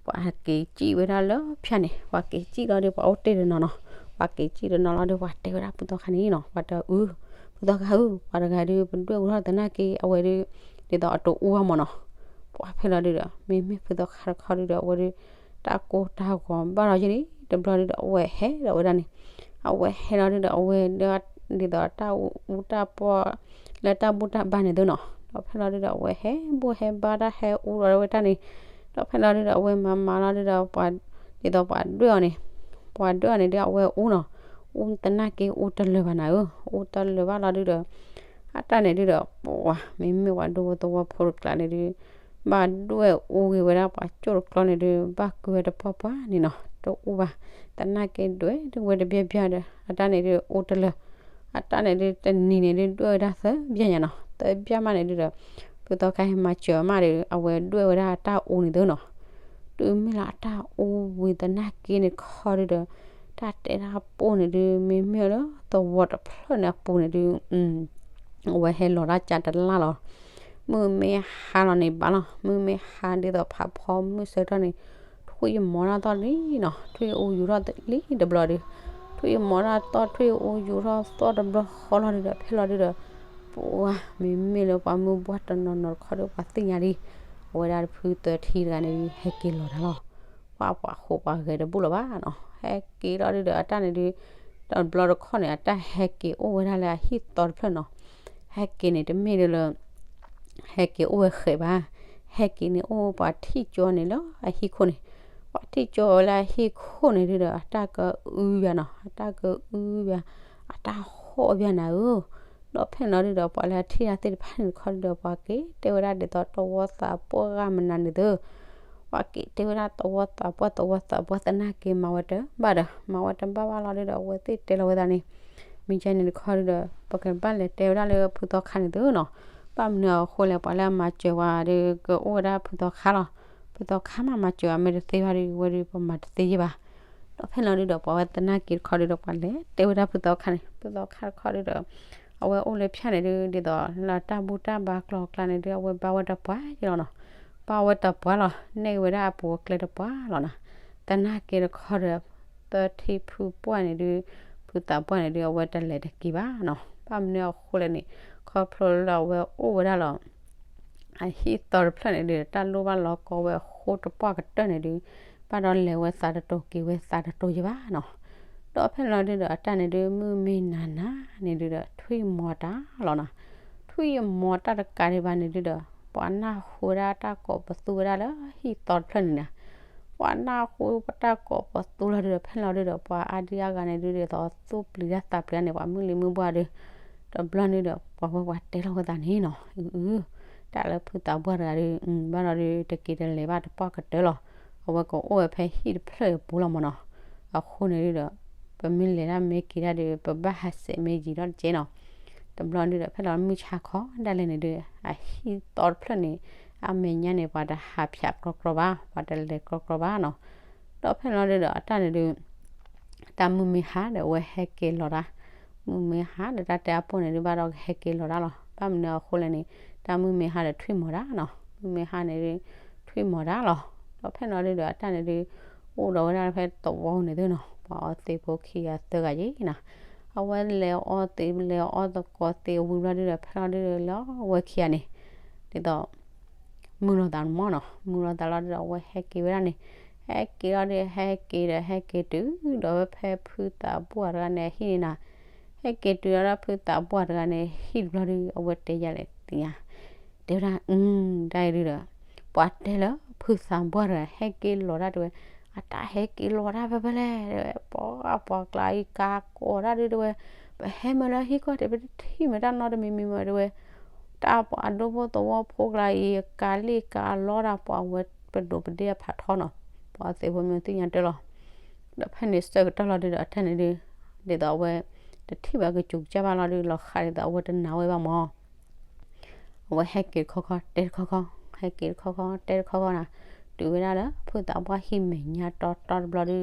ပှၤက့ၤစံၣ်ဝဲဒၣ်လၢဖၠၣ်န့ၣ်, ပှၤက့ၤစံၣ်လီၤဒုး ပှၤအိၣ်တ့ၢ်တနီၤနီၤ, ပှၤက့ၤစံၣ်တနီၤလီၤဒုး ပှၤတဲဝဲဒၣ်ဖုသီခါန့ၣ်နီၤ, ပှၤတဲအု ဖုသီခါဧၢ, ပှၤတဂၤဒုး ပဒွဲၣ်အူထီၣ်သနာ်က့ အဝဲဒုး ဒ်သိးအတအူဘၣ်မ့ၢ်နီၤ, ပှၤဖဲလီၤဒုးဒီး မ့မ့ၢ်ဖုသီခါတခီဒုးဒီး အဝဲဒုး တၢ်ကိၢ်တၢ်ဂီၤဘၣ်ဒီးယဲၢ်န့ၣ် တဘျီဒုးဒီး အဝဲဟဲဒီးဝဲဒၣ်န့ၣ်, အဝဲဟဲလီၤဒုးဒီး အဝဲဒၣ် ဒ်သိးတၢ်အူတၢ်ပီၢ် လၢတၢ်ဘူၣ်တၢ်ဘါန့ၣ်သုနီၤ, ဒီးဖဲလီၤဒုးဒီး အဝဲဟဲဘူၣ်ဟဲဘါတၢ်ဟဲအူဒီးဝဲတၢ်န့ၣ်, ဒီးဖဲလီၤဒုးဒီး အဝဲမၤမၤလီၤဒုးဒီး ဒ်သိးပှၤဒွဲၣ်အီၤန့ၣ်, ပှၤဒွဲၣ်အီၤန့ၣ်ဒုး အဝဲအူနီၤ, အူသနာ်က့အူတလၢာ်ဘၣ်နၤဧၢ, အူတလၢာ်ဘၣ်လီၤဒုးဒီး အတၢ်န့ၣ်ဒုးဒီး ပှၤ မ့မ့ၢ်ပှၤဒူဖိသဝီဖိတကျါန့ၣ်ဒုး ဘၣ်ဒွဲၣ်အူဂ့ၤဝဲဒၣ်ပှၤကၠိၣ်တကျီန့ၣ်ဒုး ဘၣ်ကုဝဲတပှၢ်ပှၢ်န့ၣ်နီၤ, တအူဘၣ်, သနာ်က့ဒွဲၣ်ဒုးဝဲတဘျီဘျီဒီး အတၢ်န့ၣ်ဒုးအူတလၢာ်, အတၢ်န့ၣ်ဒုးတနံၤန့ၣ်ဒုးဒွဲၣ်ဝဲဒၣ်သၢဘျီညါနီၤ, သၢဘျီမးန့ၣ်ဒုးဒီး ဖုသီခါဟဲမၤစၢၤမးဒီး အဝဲဒွဲၣ်ဝဲဒၣ်အတၢ်အူန့ၣ်သုနီၤ, တုၤမ့ၢ်လၢအတၢ်အူဝံၤသနာ်က့န့ၣ်ခီဒုးဒီး တၢ်တဲတၢ်ပိၢ်န့ၣ်ဒုး မ့မ့ၢ်လၢသဝီတဖျၢၣ်န့ၣ်အပူၤန့ၣ်ဒုး အဝဲဟဲလီၤတၢ်ကၢ်တလၢ်လီၤ, မုၢ်မ့ၢ်ဟါလီၤန့ၣ်ဘၣ်လီၤ, မုၢ်မ့ၢ်ဟါဒ်သိးဖးဖီမုၢ်ဆၢထီၣ်န့ၣ် ထွံၣ်မီၤတၢ်သီၣ်လံနီၤ, ထွံၣ်အူယူၤထီၣ်လံတဘျီဒီး ထွံၣ်မီၤတၢ်သီၣ် ထွံၣ်အူယူၤထီၣ်သီၣ်တဘျီဃီလီၤဒုးဒီး ဖဲလီၤဒုးဒီး ပှၤ မ့မ့ၢ်လၢပှၤမုၢ်ဘှၢ်တနီၤနီၤတခီဒီး ပှၤသ့ၣ်ညါလံ, အဝဲဒၣ်ဖုသီခါတဂၤန့ၣ်ဒုး ဟဲက့ၤလီၤတၢ်လီၤ, ပှၤပှၤဃိးပှၤဂဲၤတဘူၣ်လၢၤဘၣ်နီၤ, ဟဲက့ၤလီၤဒုးဒီး အတၢ်န့ၣ်ဒုး တဘျီတခီၣ်န့ၣ် အတၢ်ဟဲက့ၤအိၣ်ဝဲဒၣ်လၢအဟံၣ်သီတဖျၢၣ်နီၤ, ဟဲက့ၤန့ၣ်တမ့ၢ်ဒ်လၢ ဟဲက့ၤအိၣ်ဝဲဃဲးဘၣ်, ဟဲက့ၤန့ၣ်အိၣ်ပှၤထံၣ်ကၠီန့ၣ်လၢအဟံၣ်ခိၣ်န့ၣ်, ပှၤထံၣ်ကၠီဝဲလၢအဟံၣ်ခိၣ်န့ၣ်ဒုးဒီး အတၢ်ကအုယၤနီၤ, အတၢ်ကအုယၤ, အတၢ်ဟီၣ်ယၤနၤဧၢ, ဒီးဖဲန့ၣ်လီၤဒုးဒီး ပှၤလၢအထံၣ်တၢ်သ့ၣ်တဖၣ်န့ၣ်တခီဒုးဒီး ပှၤက့ၤတဲဝဲဒၣ်ဒ်သိးသဝီသးပှၢ်ဂၤမနုၤန့ၣ်သု ပှၤက့ၤတဲဝဲဒၣ်သဝီသးပှၢ် သဝီသးပှၢ်သနာ်က့ မၤဝဲတဘၣ်ဒီး မၤဝဲတဘၣ်ဘၣ်လီၤဒုးဒီး အဝဲသ့ၣ်တဲလီၤဝဲသးန့ၣ်, မ့ၢ်ကဲန့ၣ်တခီဒုးဒီး ပကဘၣ်လဲၤတဲဝဲဒၣ်လၢဖုသီခါန့ၣ်သုနီၤ, ဘၣ်မနုၤအဃိလဲၣ် ပှၤလၢအမၤစၢၤဝဲဒုး ကအိၣ်ဝဲဒၣ်ဖုသီခါလီၤ, ဖုသီခါမးမၤစၢၤဝဲမ့ၢ်တသ့ဘၣ်ဒုး ဝဲဒုးပမၤတသ့ယဲၢ်ဘၣ်, ဒီးဖဲန့ၣ်လီၤဒုးဒီး ပှၤဝဲသနာ်က့တခီဒုးဒီး ပှၤလဲၤတဲဝဲဒၣ်ဖုသီခါန့ၣ်, ဖုသီခါတခီဒုးဒီး အဝဲအိၣ်လၢဖၠၣ်န့ၣ်ဒုး ဒ်သိးလၢတၢ်ဘူၣ်တၢ်ဘါကျီၤအကျါန့ၣ်ဒုး အဝဲဘါဝဲတပှၢ်ယဲၢ်လီၤနီၤ, ဘါဝဲတပှၢ်လီၤ, နဲၣ်ဝဲဒၣ်အပူၤအကျဲတပှၢ်လီၤနီၤ, သနာ်က့တခီဒီး သထံဖုပှၢ်န့ၣ်ဒုး ဖုသးပှၢ်န့ၣ်ဒုး အဝဲတလဲၤတက့ၤဘၣ်နီၤ, ဘၣ်မနုၤအဃိလဲၣ်န့ၣ် ခီဖျိလၢအဝဲအိၣ်ဝဲဒၣ်လီၤ အဟံၣ်သီတဖျၢၣ်န့ၣ်ဒုး တၢ်လိၣ်ဘၣ်လီၤကီဝဲအဃိတပှၢ်ကတၢၢ်န့ၣ်ဒုး ဘၣ်ဒီးလဲၤဝဲသးတတိၤက့ၤဝဲသးတတိၤယဲၢ်ဘၣ်နီၤ, ဒီးဖဲန့ၣ်လီၤဒုးဒီး အတၢ်န့ၣ်ဒုး မုၢ်မ့ၢ်နၤနၤန့ၣ်ဒုးဒီး ထွံၣ်မီၤတၢ်လီၤနီၤ, ထွံၣ်မီၤတၢ်တကးဒံးဘၣ်န့ၣ်ဒုးဒီး ပှၤနၢ်ဟူဝဲဒၣ်တၢ်ကိးပသူဝဲဒၣ်လၢဟံၣ်သီတဖျၢၣ်န့ၣ်နီၤ, ပှၤနၢ်ဟူတၢ်ကိးပသူလီၤဒုးဒီး ဖဲန့ၣ်လီၤဒုးဒီး ပှၤအါဒံအါဂၤန့ၣ်ဒုး ဒ်သိးသူၣ်ပျံၤတၢ်သးပျံၤတၢ်န့ၣ် ပှၤမုၢ်လံၤမုၢ်ဘှၢ်ဒုး, တဘျီန့ၣ်ဒီး ပှၤဝဲပှၤတဲလီၤဝဲသးန့ၣ်နီၤ, အု တၢ်လၢဖုသးပှၢ်တဂၤဒုး ဘၣ်ဒီးဒုး တက့ၤတလဲၤဘၣ်တပှၢ်ကတၢၢ်လီၤ, အဝဲကအိၣ်ဝဲဖဲဟံၣ်တဖျၢၣ်အပူၤလီၤမ့ၢ်နီၤ, အဃိန့ၣ်ဒုးဒီး ပမ့ၢ်လဲၤတၢ်မ့ၢ်က့ၤတၢ်ဒုး ပဘၣ်ဟးဆှဲးမ့ၢ်ယံၤထီၣ်တက့ၢ်နီၤ, တဘျီဒုးဒီး ဖဲလီၤမုၢ်ဆါခီဒၣ်လဲာ်န့ၣ်ဒုး အဟံၣ်သီတဖျၢၣ်န့ၣ် အမဲာ်ညါန့ၣ် ပှၤတဟးဖၠးကြီကြီဘၣ် ပှၤတလဲၤကြီကြီဘၣ်နီၤ, ဒီးဖဲလီၤဒုးဒီး အတၢ်န့ၣ်ဒုး တၢ်မုၢ်မ့ၢ်ဟါဒီး အဝဲဟဲက့ၤလီၤတၢ်, မုၢ်မ့ၢ်ဟါဒီး တၢ်တဲအပိၢ်န့ၣ်ဒုး ဘၣ်ဒီးကဟဲက့ၤလီၤတၢ်လီၤ, ဘၣ်မနုၤအဃိလဲၣ်န့ၣ် တၢ်မုၢ်မ့ၢ်ဟါဒီးထွံၣ်မီၤတၢ်နီၤ, မုၢ်မ့ၢ်ဟါန့ၣ်ဒုး ထွံၣ်မီၤတၢ်လီၤ, ဒီးဖဲလီၤဒုးဒီး အတၢ်န့ၣ်ဒုး အိၣ်ဒီးဝဲဒၣ်ဖဲသဝီန့ၣ်သုနီၤ, ပှၤအီသံးဖိခံဂၤသၢဂၤယဲၢ်နီၤ, အဝဲလဲၤအီသံး လဲၤအီသကိးသံးဝံၤဘျီဒုးဒီး ဖဲလီၤဒုးဒီး လၢအဝဲခံဂၤန့ၣ် ဒ်သိး မုာ်လိာ်သးမ့ၢ်နီၤ, မုာ်လိာ်သးလီၤဒုးဒီး အဝဲဟဲက့ၤဝဲဒၣ်န့ၣ်, ဟဲက့ၤလီၤဒုး ဟဲက့ၤဒီး ဟဲက့ၤတုၤဒီးဝဲဖဲဖုသးပှၢ်တဂၤန့ၣ် အဟံၣ်န့ၣ်နီၤ, ဟဲက့ၤတုၤဒီးဖုသးပှၢ်တဂၤန့ၣ် ဟံၣ်တဘျီဒုး အဝဲတဲယၤလဲၣ်သ့ၣ်ညါ, တဲဝဲဒၣ် အု တၢ်အံၤဒုးဒီး ပှၤတဲလၢဖုသးပှၢ်တဂၤ ဟဲက့ၤလီၤတၢ်တဲဝဲ, အတၢ်ဟဲက့ၤလီၤတၢ်ဖဲဖဲလဲၣ် တဲဝဲ, ပှၤပှၤကျါအံၤကါကိးဒၣ်ဒုတဲဝဲ, ပဟဲမ့ၢ်လၢဟံၣ်ခီၣ်ထံး ပတထံၣ်မ့ၢ်တၢ်နီတမံၤမံၤမ့ၢ်တဲဝဲ, တၢ်ပှၤဒိဖိသဝီဖိကျါအံၤ ကါလ့ၣ်ကါလီတၢ် ပှၤဝဲပဒိးပဒ့ၣ်အဖးထီနီၤ, ပှၤသ့ၣ်ဖိမ့ၢ်သ့ၣ်ညါတၢ်လီၤ. ဒီးဖဲန့ၣ်ဆၢကတီၢ်လီၤဒုဒီး အတၢ်န့ၣ်ဒု, ဒ်သိးအဝဲ တထံၣ်ဘၣ်ကစူၤကစၢ်ဘၣ်လီၤဒု လီၤဃးဒ်သိးအဝဲတနာ်ဝဲဘၣ်မၢ် အဝဲဟဲက့ၤတခီခီ တဲတခီခီ, ဟဲက့ၤတခီခီ တဲတခီခီနီၤ, တုၤဝဲဒၣ်လၢ ဖုသးပှၢ်ဟံၣ်မဲာ်ညါတီတီတဘျီဒု,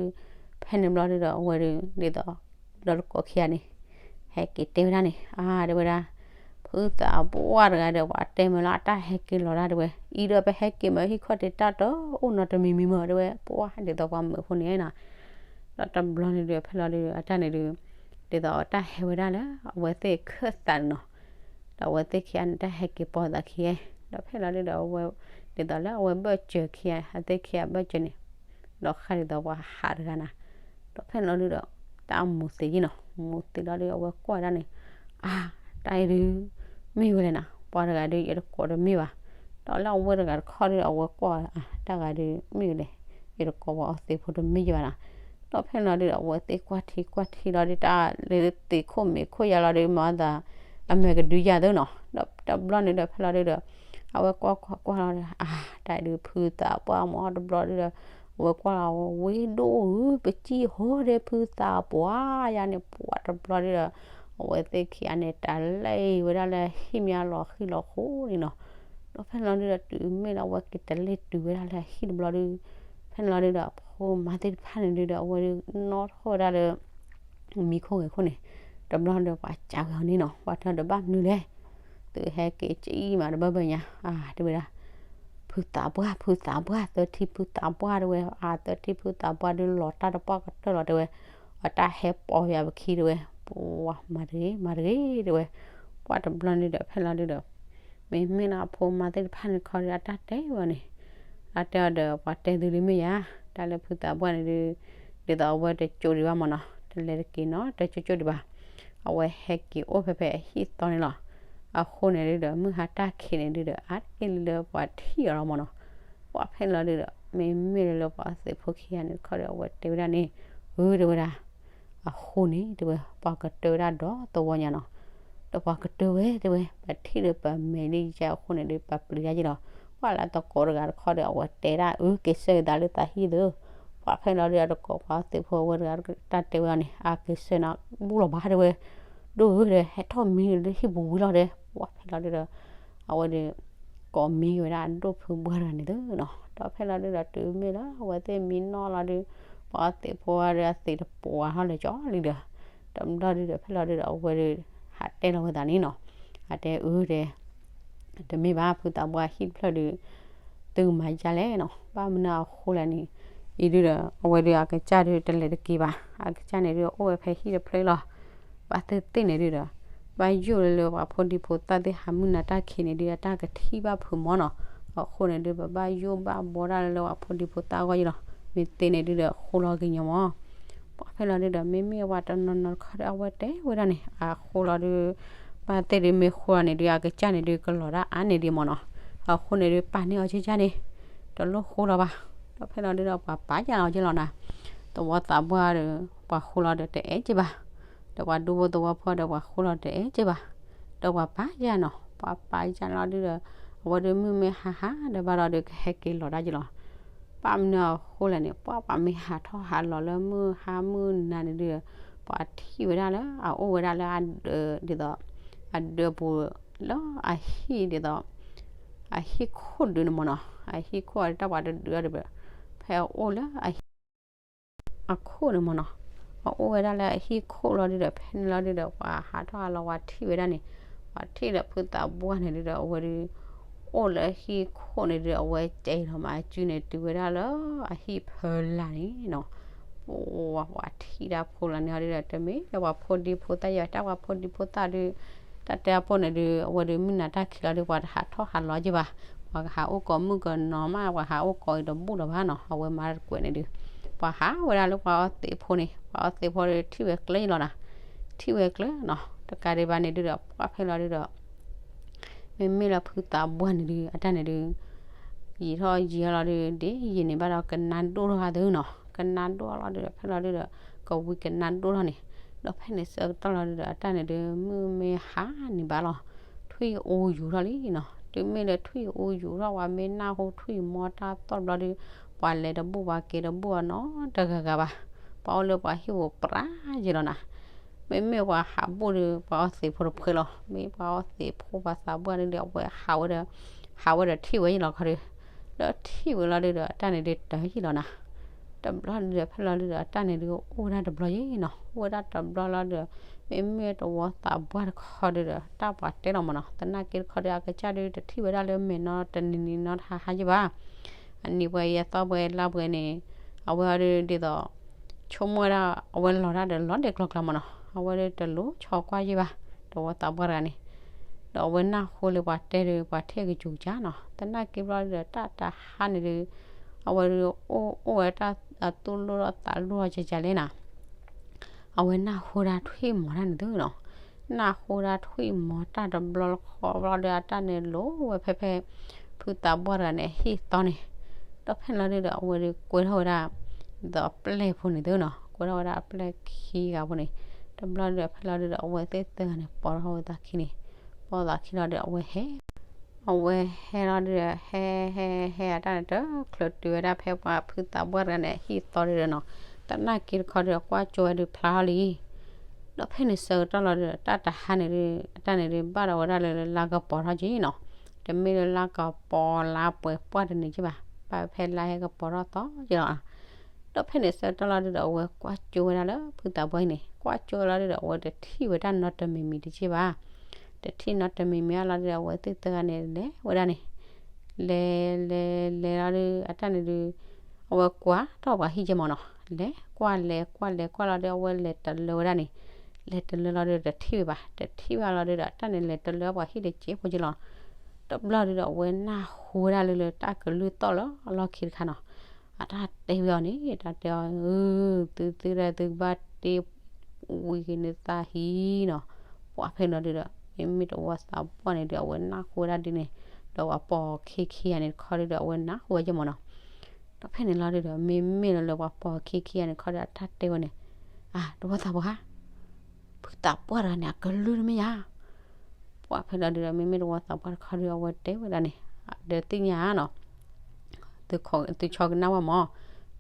ဖဲန့ၣ်ဘျီဒုဒီး အဝဲဒု ဒ်သိး ဒီးတကိးခံဂၤန့ၣ် ဟဲက့ၤတဲဝဲဒၣ်န့ၣ်, အါ တဲဝဲဒၣ်, ဖုသးပှၢ်တဂၤဒီး ပှၤတဲမ့ၢ်လၢအတၢ်ဟဲက့ၤလီၤဒၣ်တဲဝဲ, အံၤဒီးပဟဲက့ၤမ့ၢ်ဟံၣ်ခီၣ်ထံးတၢ်တအိၣ်နီတမံၤမံၤမ့ၢ်တဲဝဲ, ပှၤဒ်သိးပှၤမုာ်ဖိန့ၣ်နီၤ, ဒီးတဘျီန့ၣ်ဒု ဖဲလီၤဒု အတၢ်န့ၣ်ဒု ဒ်သိးအတၢ်ဟဲဝဲဒၣ်လၢ အဝဲသ့ၣ်ခၢၣ်သးန့ၣ်နီၤ, ဒီးအဝဲသ့ၣ်ခံဂၤန့ၣ် တၢ်ဟဲက့ၤပိာ်သးခံဂၤ, ဒီးဖဲလီၤဒုဒီးအဝဲ ဒ်သိးလၢအဝဲဘၢၣ်စၢၤခံဂၤ အဝဲသ့ၣ်ခံဂၤဘၢၣ်စၢၤန့ၣ်, ဒီးဃးဒ်သိးပှၤဟးတဂၤနီၤ, ဒီးဖဲလီၤဒုဒီး တၢ်မူၤသံးယ့ၣ်နီၤ, မူၤသံးလီၤဒု အဝဲကွၢ်ဒၣ်န့ၣ်, အါ တၢ်အံၤဒု မ့ၢ်ဝဲလဲၣ်နီၤ, ပှၤတဂၤဒု ယတကိးတမ့ၢ်ဘၣ်, ဒီးလၢအဝဲတဂၤတခီဒု အဝဲကွၢ်အါ တၢ်ဂၤဒု မ့ၢ်ဝဲလဲၣ်, ယတကိးပှၤအီသံးဖိတမ့ၢ်ယဘၣ်နီၤ, ဒီးဖဲလီၤဒုဒီး အဝဲသ့ၣ်ကွၢ်ထံကွၢ်ထံလီၤဒု တၢ်လၢသံးခိၣ်မ့ၤခိၣ်ယၤလီၤဒု မၤသး အမဲာ်ကဒုယၤသ့နီၤ, ဒီးတဘျီန့ၣ်ဒီး ဖဲလီၤဒုဒီး အဝဲကွၢ်ကွၢ်ကွၢ်လီၤဒီး အါ တၢ်အံၤဒု ဖုသးပှၢ်မၢ်တဘျီဒုဒီး အဝဲကွၢ်လီၤ ဝ့ဒိၣ်ဧၢ ပစံၣ်ဟီဒီး ဖုသးပှၢ်ယၤန့ၣ် ပှၤတဘျီဒုဒီး အဝဲသ့ၣ်ခံဂၤန့ၣ် တၢ်လဲၤဝဲဒၣ်လၢဟံၣ်မ့ၢ်အလီၤဃံလီၤဃိန့ၣ်နီၤ, ဒီးဖဲလီၤဒုဒီး တုၤမ့ၢ်လၢအဝဲက့ၤတလဲၤတုၤဝဲဒၣ်လၢအဟံၣ်တဘျီဒု ဖဲန့ၣ်လီၤဒုဒီး အဖိမါသ့ၣ်တဖၣ်န့ၣ်ဒုဒီး အဝဲဒုနီၣ်ထီၣ်ဝဲဒၣ်လၢ မံခိၣ်ဂဲၤခိၣ်န့ၣ်, တဘျီဒီးပှၤစံးဝဲအီၤန့ၣ်နီၤ, ပှၤတဲဒီးဘၣ်မနုၤလဲၣ်, သုဟဲက့ၤစံၣ်မးတဘၢဘၢညါ, အါ တဲဝဲဒၣ်, ဖုသးပှၢ် ဖုသးပှၢ် သၢထံၣ်ဖုသးပှၢ်တဲဝဲ, အါ သၢထံၣ်ဖုသးပှၢ်ဒုလီၤတၢ်တပှၢ်ကတၢၢ်လီၤတဲဝဲ, အတၢ်ဟဲပိာ်ယၤပခံတဲဝဲ, ပှၤမၤတဂ့ၤ မၤတဂ့ၤတဲဝဲ, ပှၤတဘျီန့ၣ်ဒီး ဖဲလီၤဒုဒီး မ့မ့ၢ်လၢအဖိမါသ့ၣ်တဖၣ်န့ၣ်တခီဒီး အတၢ်တဲဝဲန့ၣ်, အတဲအီၤဒီး ပှၤတဲသုလံမ့ၢ်ယါ, တၢ်လၢဖုသးပှၢ်န့ၣ်ဒု, ဒ်သိးအဝဲတကၠိဒံးဘၣ်မၢ်နီၤ, တလဲၤတက့ၤနီၤ တကၠိကၠိဒံးဘၣ်, အဝဲဟဲက့ၤအိၣ်ဖဲဖဲအဟံၣ်သီန့ၣ်လီၤ. အဃိန့ၣ်ဒုဒီး မုၢ်ဟါတၢ်ခံးန့ၣ်ဒုဒီး အါတက့ၢ်လၢပှၤထံၣ်အီၤလီၤမၢ်နီၤ, ပှၤဖဲလီၤဒုဒီး မ့မ့ၢ်လၢပှၤသ့ၣ်ဖိခံဂၤန့ၣ်တခီဒီး အဝဲတဲဝဲဒၣ်န့ၣ်, အၢ တဲဝဲဒၣ် အဃိန့ၣ် တဲဝဲ ပှၤကတၢၢ်ဝဲဒၣ်ဒီးသဝီညါနီၤ, ဒီးပှၤကတၢၢ်ဝဲ တဲဝဲ ပှၤထံၣ်ဒီးပမဲာ်ဒ်ယဲအဃိန့ၣ်ဒုး ပှၤပျံၤယါယ့လီၤ. ပှၤလၢတကိးတဂၤတခီဒီး အဝဲတဲဒၣ် အၢ က့ၤဆၢက့ၤသးလၢသးဟံၣ်သၢ, ပှၤဖဲလီၤဒုး အတကိးပှၤသ့ၣ်ဖိအဝဲတဂၤတၢ်တဲဝဲအီၤန့ၣ် အက့ၤဆၢနၤဘူၣ်လီၤဘၣ် တဲဝဲ, ဒိၣ်ဧၢဒီး ဟဲထီၣ်မံလၢဟံၣ်ပူၤဝံၤလီၤဒီး ပှၤဖဲလီၤဒုးဒီး အဝဲဒီး ကိးမံဝဲဒၣ်အဒိၣ်ဖုဘှၢ်တဂၤန့ၣ်သၢနီၤ, ဒီးဖဲလီၤဒုးဒီး တုၤမ့ၢ်လၢအဝဲသ့ၣ်မံနီၣ်လီၤဒုး ပှၤသ့ၣ်ဖိဝဲဒုး အသံးတပှၢ်ထီၣ်လၢကၠီလံဒီး တဘျီဒုးဒီး ဖဲလီၤဒုးဒီး အဝဲဒီး ဟးတဲလီၤဝဲသးန့ၣ်နီၤ, အတဲအၢတဲ တမ့ၢ်ဘၣ် ဖုသးပှၢ်ဟံၣ်တဖျၢၣ်ဒုး သုကမၤယါလဲၣ်နီၤ, ဘၣ်မနုၤအဃိလဲၣ်န့ၣ်, အံၤဒုးဒီး အဝဲဒုးအကစၢ်ဒုးတလဲၤတက့ၤဘၣ်, အကစၢ်န့ၣ်ဒုးအိၣ်ဝဲဖဲဟံၣ်တဖျၢၣ်လီၤ, ဘၣ်သ့ၣ်သ့ၣ်န့ၣ်ဒုးဒီး ဘၣ်ယိၣ်လၢလၢပှၤဖိဒံဖိသၣ်သ့ၣ်ဟးမုၢ်နၤတၢ်ခံးန့ၣ်ဒုး အတၢ်ကထံၣ်ဘၣ်ဖုးမီၢ်နီၤ, အဃိန့ၣ်ဒုး ပဘၣ်ယိၣ်ဘၣ်ဘှီဒၣ်လၢလၢပှၤဖိဒံဖိသၣ်အဂီၢ်ယ့လီၤ, မ့ၢ်သ့န့ၣ်ဒုးဒီး ဃိလီၤကညီမီၢ် ပှၤဖဲလီၤဒုးဒီး မ့မ့ၢ်ပှၤတနီၤနီၤတခီဒီး အဝဲတဲဝဲဒၣ်န့ၣ် အဃိလီၤဒုး ဘၣ်သ့ၣ်ဒုးမ့ၢ်ဃိလီၤန့ၣ်ဒုး အကစၢ်န့ၣ်ဒုး ကလီၤဒၣ်အါန့ၢ်ဒံးမီၢ်နီၤ, အဃိန့ၣ်ဒုး ပာ်န့ၢ်အီၤကစၢ်န့ၣ် တလိၣ်ဃိလီၤဘၣ်, ဒီးဖဲလီၤဒုးဒီး ပှၤပာ်ယါလီၤက့လီၤနၤ, သဝီသးပှၢ်ဒီး ပှၤဃိလီၤဒီးတအဲၣ်က့ဘၣ်, ဒီးပှၤဒူဖိသဝီဖိဒီး ပှၤဃိလီၤတအဲၣ်က့ဘၣ်, ဒီးပှၤပာ်ယါနီၤ, ပှၤပာ်ယါလီၤဒုးဒီး အဝဲဒုးမုၢ်မ့ၢ်ဟါဟါဒီးဘၣ်ဒီးဒုး ကဟဲက့ၤလီၤဒၣ်က့လီၤ ဘၣ်မနုၤအဃိလဲၣ်န့ၣ် ပှၤပှၤမ့ၢ်ဟးထီၣ်ဟးလီၤလၢမုၢ်ဟါမုၢ်နၤန့ၣ်ဒုး ပှၤထံၣ်ဝဲဒၣ်လၢအအိၣ်ဝဲဒၣ်လၢအဒၢးဒ်သိး အဒၢးပူၤလၢအဟံၣ်ဒ်သိး အဟံၣ်ခိၣ်ဒုးန့ၣ်မ့ၢ်နီၤ, အဟံၣ်ခိၣ်အတၢ်ပှၤတဒုးအီၤဒီး ဖဲအအိၣ်လၢအဟံၣ် အခိၣ်န့ၣ်မ့ၢ်နီၤ, အအိၣ်ဝဲဒၣ်လၢအဟံၣ်ခိၣ်လီၤဒုးဒီး ဖဲန့ၣ်လီၤဒုးဒီး ပှၤဟးထီၣ်ဟးလီၤ ပှၤထံၣ်ဝဲဒၣ်န့ၣ်, ပှၤထံၣ်ဒီးဖုသးပှၢ်န့ၣ်ဒုးဒီး အဝဲဒုး အိၣ်လၢအဟံၣ်ခိၣ်န့ၣ်ဒုး အဝဲကဲလီၤမးအစုန့ၣ် တုၤဝဲဒၣ်လၢအဟံၣ်ဖီလာ်န့ၣ်နီၤ, ပှၤပှၤထံၣ်တၢ်ဖိလီၤန့ၣ်အီၤဒုးဒီး တမ့ၢ်လၢပှၤဖိဒံဖိသၣ်ယၤ တၢ်ပှၤဖိဒံဖိသၣ်ဒုး တၢ်တဲအဖိန့ၣ်ဒုး အဝဲဒုးမုၢ်နၤတၢ်ခံးလီၤဒုး ပှၤတဟးထီၣ်ဟးလီၤက့ဘၣ်, ပှၤကဟးအိၣ်ကိးမုၣ်ကနီၤမး ပှၤဟးအိၣ်ကိးအံၤတဘူၣ်လီၤဘၣ်နီၤ, အဝဲမၤတၢ်တကွဲးန့ၣ်ဒုး ပှၤဟးဝဲဒၣ်လၢပှၤအီသံးဖိန့ၣ် ပှၤအီသံးဖိဒုးထံၣ်ဝဲကျၢၤယ့လီၤနၤ, ထံၣ်ဝဲကျၢၤနီၤ, တကးဒံးဘၣ်န့ၣ်ဒုးဒီး ပှၤဖဲလီၤဒုးဒီး မ့မ့ၢ်လၢဖုသးပှၢ်န့ၣ်ဒုး အတၢ်န့ၣ်ဒုး ယံာ်ထီၣ်ယံာ်လီၤဒုး ဒ်ယံာ်န့ၣ်ဘၣ်ဒီးကနါဒိၣ်ထီၣ်ဟးသုနီၤ, ကနါဒိၣ်လီၤဒုဒီး ဖဲလီၤဒုဒီး ကဝံၤကနါဒိၣ်ထီၣ်န့ၣ်, ဒီးဖဲန့ၣ်ဆၢကတီၢ်လီၤဒုဒီး အတၢ်န့ၣ်ဒု မုၢ်မ့ၢ်ဟါန့ၣ်ဘၣ်လီၤ, ထွံၣ်အိၣ်ယူၤထီၣ်လံနီၤ, တုၤမ့ၢ်လၢထွံၣ်အိၣ်ယူၤထီၣ် ပှၤမ့ၢ်နၢ်ဟူထွံၣ်မီတၢ်သီၣ်တဘျီဒု ပှၤလဲၤတဘူၣ်ပှၤက့ၤတဘူၣ်အီၤနီတဂၤဂၤဘၣ်, ပှၤအိၣ်လၢပှၤဟံၣ်ပူၤပြးယဲလီၤနၤ, မ့မ့ၢ်ပှၤဟးဘူၣ်ဒု ပှၤအီသံးဖိတဖှဲလီၤ, မ့ၢ်ပှၤအီသံးဖိပှၤသးပှၢ်ဒုဒီး အဝဲဟးဝဲဒီး ဟးဝဲဒီးထံၣ်ဝဲယဲလီၤခီဒု, ဒီးထံၣ်ဝဲလီၤဒုဒီး အတၢ်န့ၣ်ဒုတၢ်ယံာ်လီၤနၤ, တဘျီဒုဒီး ဖဲလီၤဒုဒီး အတၢ်န့ၣ်ဒုအိၣ်ဝဲဒၣ်တဘျီယဲနီၤ, အိၣ်ဝဲဒၣ်တဘျီလီၤဒုဒီး မ့မ့ၢ်တဝီသးပှၢ်တခီဒုဒီး တၢ်ပှၤတဲလီၤမးနီၤ, သနာ်က့တခီဒု အကစၢ်ဒုတထံၣ်ဝဲဒၣ်လၢမဲာ်နီတနံၤနံၤနီတဟါဟါယဲဘၣ်, အနံၤပှဲၤအံၤအသီပှဲၤအံၤလါပှဲၤန့ၣ်, အဝဲအီၤဒုဒ်သိး ဆိကမိၣ်ဝဲဒၣ် အဝဲလီၤတၢ်ဒီးလီၤဒဲးကျီကျါမးနီၤ, အဝဲဒုတလိၤဆီကွၢ်ယဲဘၣ်, တဝီသးပှၢ်တဂၤန့ၣ်, ဒီးအဝဲနၢ်ဟူလၢပှၤတဲဒု ပှၤထဲကစူၤကစၢ်နီၤ, သနာ်က့ဘျီဒုဒီး တၢ်တဟါန့ၣ်ဒု အဝဲဒုအိၣ်အိၣ်ဝဲတၢ်အသူၣ်လိၣ်ဒီးသးလိၣ်အီၤကကလဲၣ်နၤ အဝဲနၢ်ဟူဒၣ်ထွံၣ်မီတၢ်န့ၣ်သုနီၤ, နၢ်ဟူဒၣ်ထွံၣ်မီတၢ်တဘျီလၢဃီဘျီဒီး အတၢ်န့ၣ်လိၤဝဲဖဲဖဲ ဖုသးပှၢ်တဂၤန့ၣ် အဟံၣ်သီန့ၣ်, ဒီးဖဲလီၤဒုဒီး အဝဲဒုကွဲထီၣ်ဝဲဒၣ် ဒ်သိးအပျဲၢ်ဖိန့ၣ်သုနီၤ, ကွဲထီၣ်ဝဲဒၣ်အပျဲၢ်ခံဂၤဖိန့ၣ်, တဘျီဒုဒီးဖဲလီၤဒုဒီး အဝဲသ့ၣ်သၢဂၤန့ၣ် ပိာ်ထီၣ်ဝဲသးခံန့ၣ်, ပိာ်သးခံလီၤဒုဒီး အဝဲဟဲ အဝဲဟဲလီၤဒုဒီး ဟဲဟဲဟဲ အတၢ်န့ၣ်တချုးတုၤဝဲဒၣ်ဖဲပှၤဖုသးပှၢ်တဂၤန့ၣ် အဟံၣ်သီဒုဒီးနီၤ, သနာ်က့တခီဒုဒီး ကွၢ်ကၠိဝဲဒုဖျါထီၣ်လံ, ဒီးဖဲန့ၣ်ဆၢကတီၢ်လီၤဒုဒီး တၢ်တဟါန့ၣ်ဒု အတၢ်န့ၣ်ဒု ဘၣ်ဒီးဝဲဒၣ်လၢလါကပီၤထီၣ်က့နီၤ, တမ့ၢ်လၢလါကပီၤလါပှဲၤပှၢ်တနံၤက့ဘၣ်, ဘၣ်ဖဲလါဟဲကပီၤထီၣ်သီက့လီၤ, ဒီးဖဲန့ၣ်ဆၢကတီၢ်လီၤဒုဒီး အဝဲကွၢ်ကၠိဝဲဒၣ်လၢဖုသးပှၢ်အံၤန့ၣ်, ကွၢ်ကၠိလီၤဒုဒီး အဝဲတထံၣ်ဝဲဒၣ်နီတမံၤမံၤတက့ၢ်ဘၣ်, တထံၣ်နီတမံၤမံၤအလီၤဒုဒီး အဝဲသ့ၣ်သၢဂၤန့ၣ် လဲၤဝဲဒၣ်န့ၣ်, လဲၤလဲၤလဲၤလီၤဒု အတၢ်န့ၣ်ဒု အဝဲကွၢ်ထီၣ်ပှၤဟံၣ်က့မးနီၤ, လဲၤကွၢ်လဲၤကွၢ်လဲၤကွၢ်လီၤဒု အဝဲလဲၤတလၢဝဲဒၣ်န့ၣ်, လဲၤတလၢလီၤဒု တထံၣ်ဝဲဘၣ်, တထံၣ်ဘၣ်လီၤဒုဒီး အတၢ်န့ၣ်လဲၤတလၢပှၤဟံၣ်တစ့ဖိက့လီၤ, တဘျီဒုဒီး အဝဲနၢ်ဟူဝဲဒၣ်လၢလၢတၢ်ကလုၢ်သီၣ်လၢအလီၢ်ခံတခါနီၤ, အတၢ်တဲဝဲအီၤန့ၣ် တၢ်တဲအီၤ, သုသုဒၣ်သုကဘၣ်တ့ ဝံၤက့ၤန့ၣ်သးဟံၣ်နီၤ, ပှၤဖဲလီၤဒုဒီး မ့မ့ၢ်တဝီသးပှၢ်န့ၣ်ဒု အဝဲနၢ်ဟူဝဲဒၣ်ဒ်န့ၣ်, ဒီးပှၤပိာ်ခံခံဂၤန့ၣ်တခီဒုဒီး အဝဲနၢ်ဟူဝဲက့မးနီၤ, ဒီးဖဲန့ၣ်လီၤဒုဒီး မ့မ့ၢ်လၢလၢပှၤပိာ်ခံခံဂၤန့ၣ်တခီဒီး အတၢ်တဲဝဲန့ၣ်, အါ တဝီသးပှၢ်ဧၢ, ဖုသးပှၢ်တဂၤန့ၣ် အကလုၢ်တမ့ၢ်ယၤ ပှၤဖဲလီၤဒုဒီး မ့မ့ၢ်တဝီသးပှၢ်တခီဒု အဝဲတဲဝဲဒၣ်န့ၣ်, ဒီးသ့ၣ်ညါနီၤ, သုဆီကနၣ်ဝဲမး,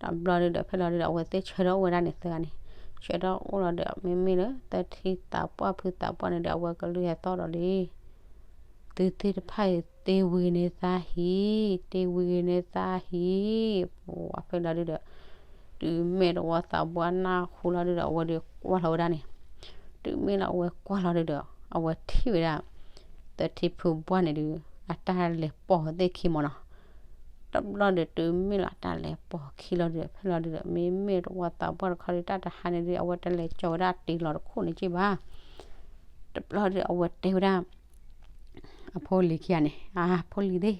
တဘျီဒုဒီး ဖဲလီၤဒုဒီး အဝဲသ့ၣ်ဆၢထၢၣ်အိၣ်ဝဲဒၣ်န့ၣ်သၢဂၤန့ၣ်, ဆၢထၢၣ်အိၣ်လီၤဒီး မ့မ့ၢ်လၢတထံၣ်သးပှၢ်ဖုသးပှၢ်န့ၣ်ဒီး အဝဲကလုၢ်ဟဲသီၣ်ဒီးလံ သုသ့ၣ်တဖၣ်အံၤ တ့ဝံၤန့ၢ်သးဟံၣ်, တ့ဝံၤန့ၢ်သးဟံၣ်, ပှၤဖဲလီၤဒုဒီး တုၤမ့ၢ်တဝီသးပှၢ်နၢ်ဟူလီၤဒုဒီး အဝဲဒုးကွၢ်လီၤဝဲဒၣ်န့ၣ်, တုၤမ့ၢ်လၢအဝဲကွၢ်လီၤဒုဒီး အဝဲထံၣ်ဝဲဒၣ် သထံဖုဘှၢ်န့ၣ်ဒုး အတၢ်လဲၤပိာ်သ့ၣ်ခံမးနီၤ, တဘျီဒီးတုၤမ့ၢ်လၢအတၢ်လဲၤပိာ်ခံလီၤဒုဒီး ဖဲလီၤဒုဒီး မ့မ့ၢ်တဝီသးပှၢ်တခီဒုး တၢ်တဟါန့ၣ်ဒုး အဝဲတလဲၤကၠီၤဝဲဒၣ်တ့လီၤတခိၣ်န့ၣ်က့ဘၣ်, တဘျီဒီးအဝဲတဲဝဲဒၣ် အဖိလံၤခံဂၤန့ၣ်, အဖိလံၤသ့ၣ်,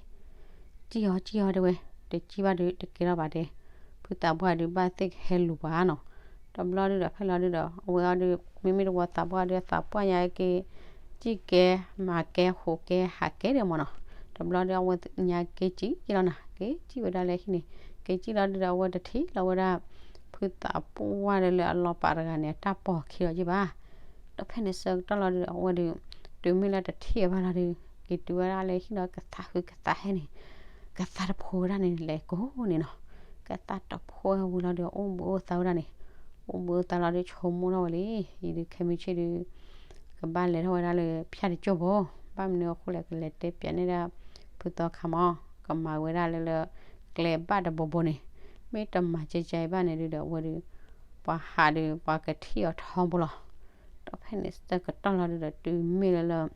ကံၣ်အီၤကံၣ်အီၤတဲဝဲ, တကံၣ်ဘၣ်ဒုးတကဲထီၣ်ဘၣ်တဲ, ဖုသးပှၢ်ဒုးဘၣ်သ့ၣ်ကဟဲလူၤပှၤနီၤ, တဘျီဒုဒီးဖဲလီၤဒုဒီး အဝဲအီၤဒုး မ့မ့ၢ်တဝီသးပှၢ်ဒုးအသးပှၢ်ညါက့ၤ, ကံၣ်ကဲ, မၤကဲ, ဟူးကဲ, ဟးကဲဒုးမးနီၤ, တဘျီဒုးအဝဲညါက့ၤကံၣ်က့ၤလီၤနၤ က့ၤကံၣ်ဝဲဒၣ်လၢဟံၣ်န့ၣ်, က့ၤကံၣ်လီၤဒုဒီးအဝဲတထံၣ်လီၤဝဲဒၣ် ဖုသးပှၢ်လၢလၢအလီၤပာ်တဂၤန့ၣ် အတၢ်ပိာ်ခံလီၤက့ဘၣ် ဒီးဖဲန့ၣ်ဆၢကတီၢ်လီၤဒုး အဝဲဒုး တုၤမ့ၢ်လၢတထံၣ်အဘၣ်လီၤဒုး က့ၤတုၤဝဲဒၣ်လၢဟံၣ်လီၤ ကသးဃုကသးဟဲန့ၣ်, ကသးတဖိဝဲဒၣ်န့ၣ် လဲၤကိးန့ၣ်နီၤ, ကသးတဖိဝံၤလီၤဒုး အိၣ်ဘှံးအိၣ်သါဝဲဒၣ်န့ၣ်, အိၣ်ဘှံးအိၣ်သါလီၤဒုး ဆိကမိၣ်ထီၣ်ဝဲလံ, အံၤဒုးခဲမုၢ်ဆ့ၣ်ဒုး ကဘၣ်လဲၤထီၣ်ဝဲဒၣ်လၢဖၠၣ်တကၠိၢ်ဖိ, ဘၣ်မနုၤအဃိလဲၣ် ကလဲၤတဲပၠးန့ၢ်ဒၣ် ဖုသီခါမး, ကမၤဝဲဒၣ်လၢလၢ ကျဲဘၣ်တဘိဘိန့ၣ်, မ့ၢ်တမၤကဲကဲအံၤဘၣ်န့ၣ်ဒုးဒီး အဝဲဒုး ပှၤဟးဒုး ပှၤကထံၣ်အီၤထီဘိလီၤ. ဒီးဖဲန့ၣ်ဆၢကတီၢ်လီၤဒုးဒီး တုၤမ့ၢ်လၢလၢ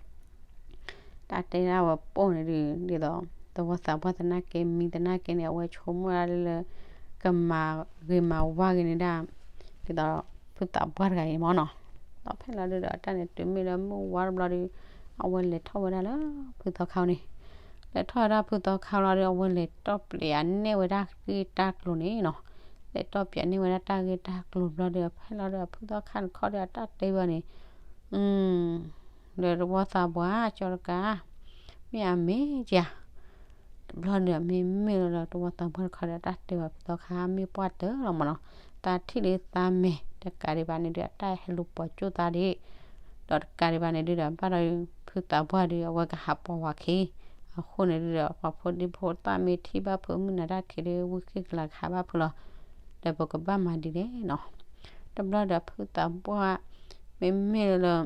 တၢ်တဲဒၣ်ဝဲပိာ်န့ၣ်ဒုး ဒ်သိး သဝီသးပှၢ်သနာ်က့ မံသနာ်က့န့ၣ် အဝဲဆိကမိၣ်ဒၣ်လၢလၢ ကမၤဂ့ၤမၤဝါဂ့ၤန့ၣ်ဒၣ် ဒ်သိး ဖုသးပှၢ်တဂၤအံၤမးနီၤ. ဒီးဖဲလီၤဒုးဒီး တၢ်န့ၣ်တုၤမ့ၢ်လၢမုၢ်ဝါတဘျီဒုး အဝဲလဲၤထီၣ်ဝဲဒၣ်လၢ ဖုသီခါန့ၣ်, လဲၤထီၣ်ဝဲဒၣ်ဖုသီခါလီၤဒုး အဝဲလဲၤတီၢ်ပျဲးန့ၢ်ဝဲဒၣ်ဂ့ၢ်တၢ်ကျိၤန့ၣ်နီၤ. လဲၤတီၢ်ပျဲးန့ၢ်ဝဲဒၣ်တၢ်ဂ့ၢ်တၢ်ကျိၤဘျီဒုး ဖဲလီၤဒုး ဖုသီခါန့ၣ်ခီဒုး အတၢ်တဲဝဲန့ၣ် ဒီးသဝီသးပှၢ် ကၠီတကး မ့ၢ်အမ့ၢ်ကဧါ, တဘျီဒုး မ့မ့ၢ်လၢသဝီသးပှၢ်တခီဒီး အတၢ်တဲဝဲဖုသီခါမ့ၢ်ပှၢ်တၢၢ်လီၤမၢ်နီၤ, တၢ်ထံၣ်လၢသးမဲာ် တကးဒံးဘၣ်န့ၣ်ဒုး အတၢ်ဟဲလူၤပိာ်ကၠိၣ်သးဒံး, ဒီးတကးဒံးဘၣ်န့ၣ်ဒုးဒီး ဘၣ်ဒီးဖုသးပှၢ်ဒုး အဝဲကဟးပိာ်ဝၤခံ, အဃိန့ၣ်ဒုးဒီး ပှၤဖိဒံဖိသၣ်မ့ၢ်ထံၣ်ဘၣ်ဖု မုၢ်နၤတၢ်ခံးဒုး ဝံၤဃ့ၢ်ကလၤကဟးဘၣ်ဖုလီၤ, ဒီးပကဘၣ်မၤဒ်လဲၣ်နီၤ, တဘျီဒီးဖုသးပှၢ် မ့မ့ၢ်လၢ ဒ်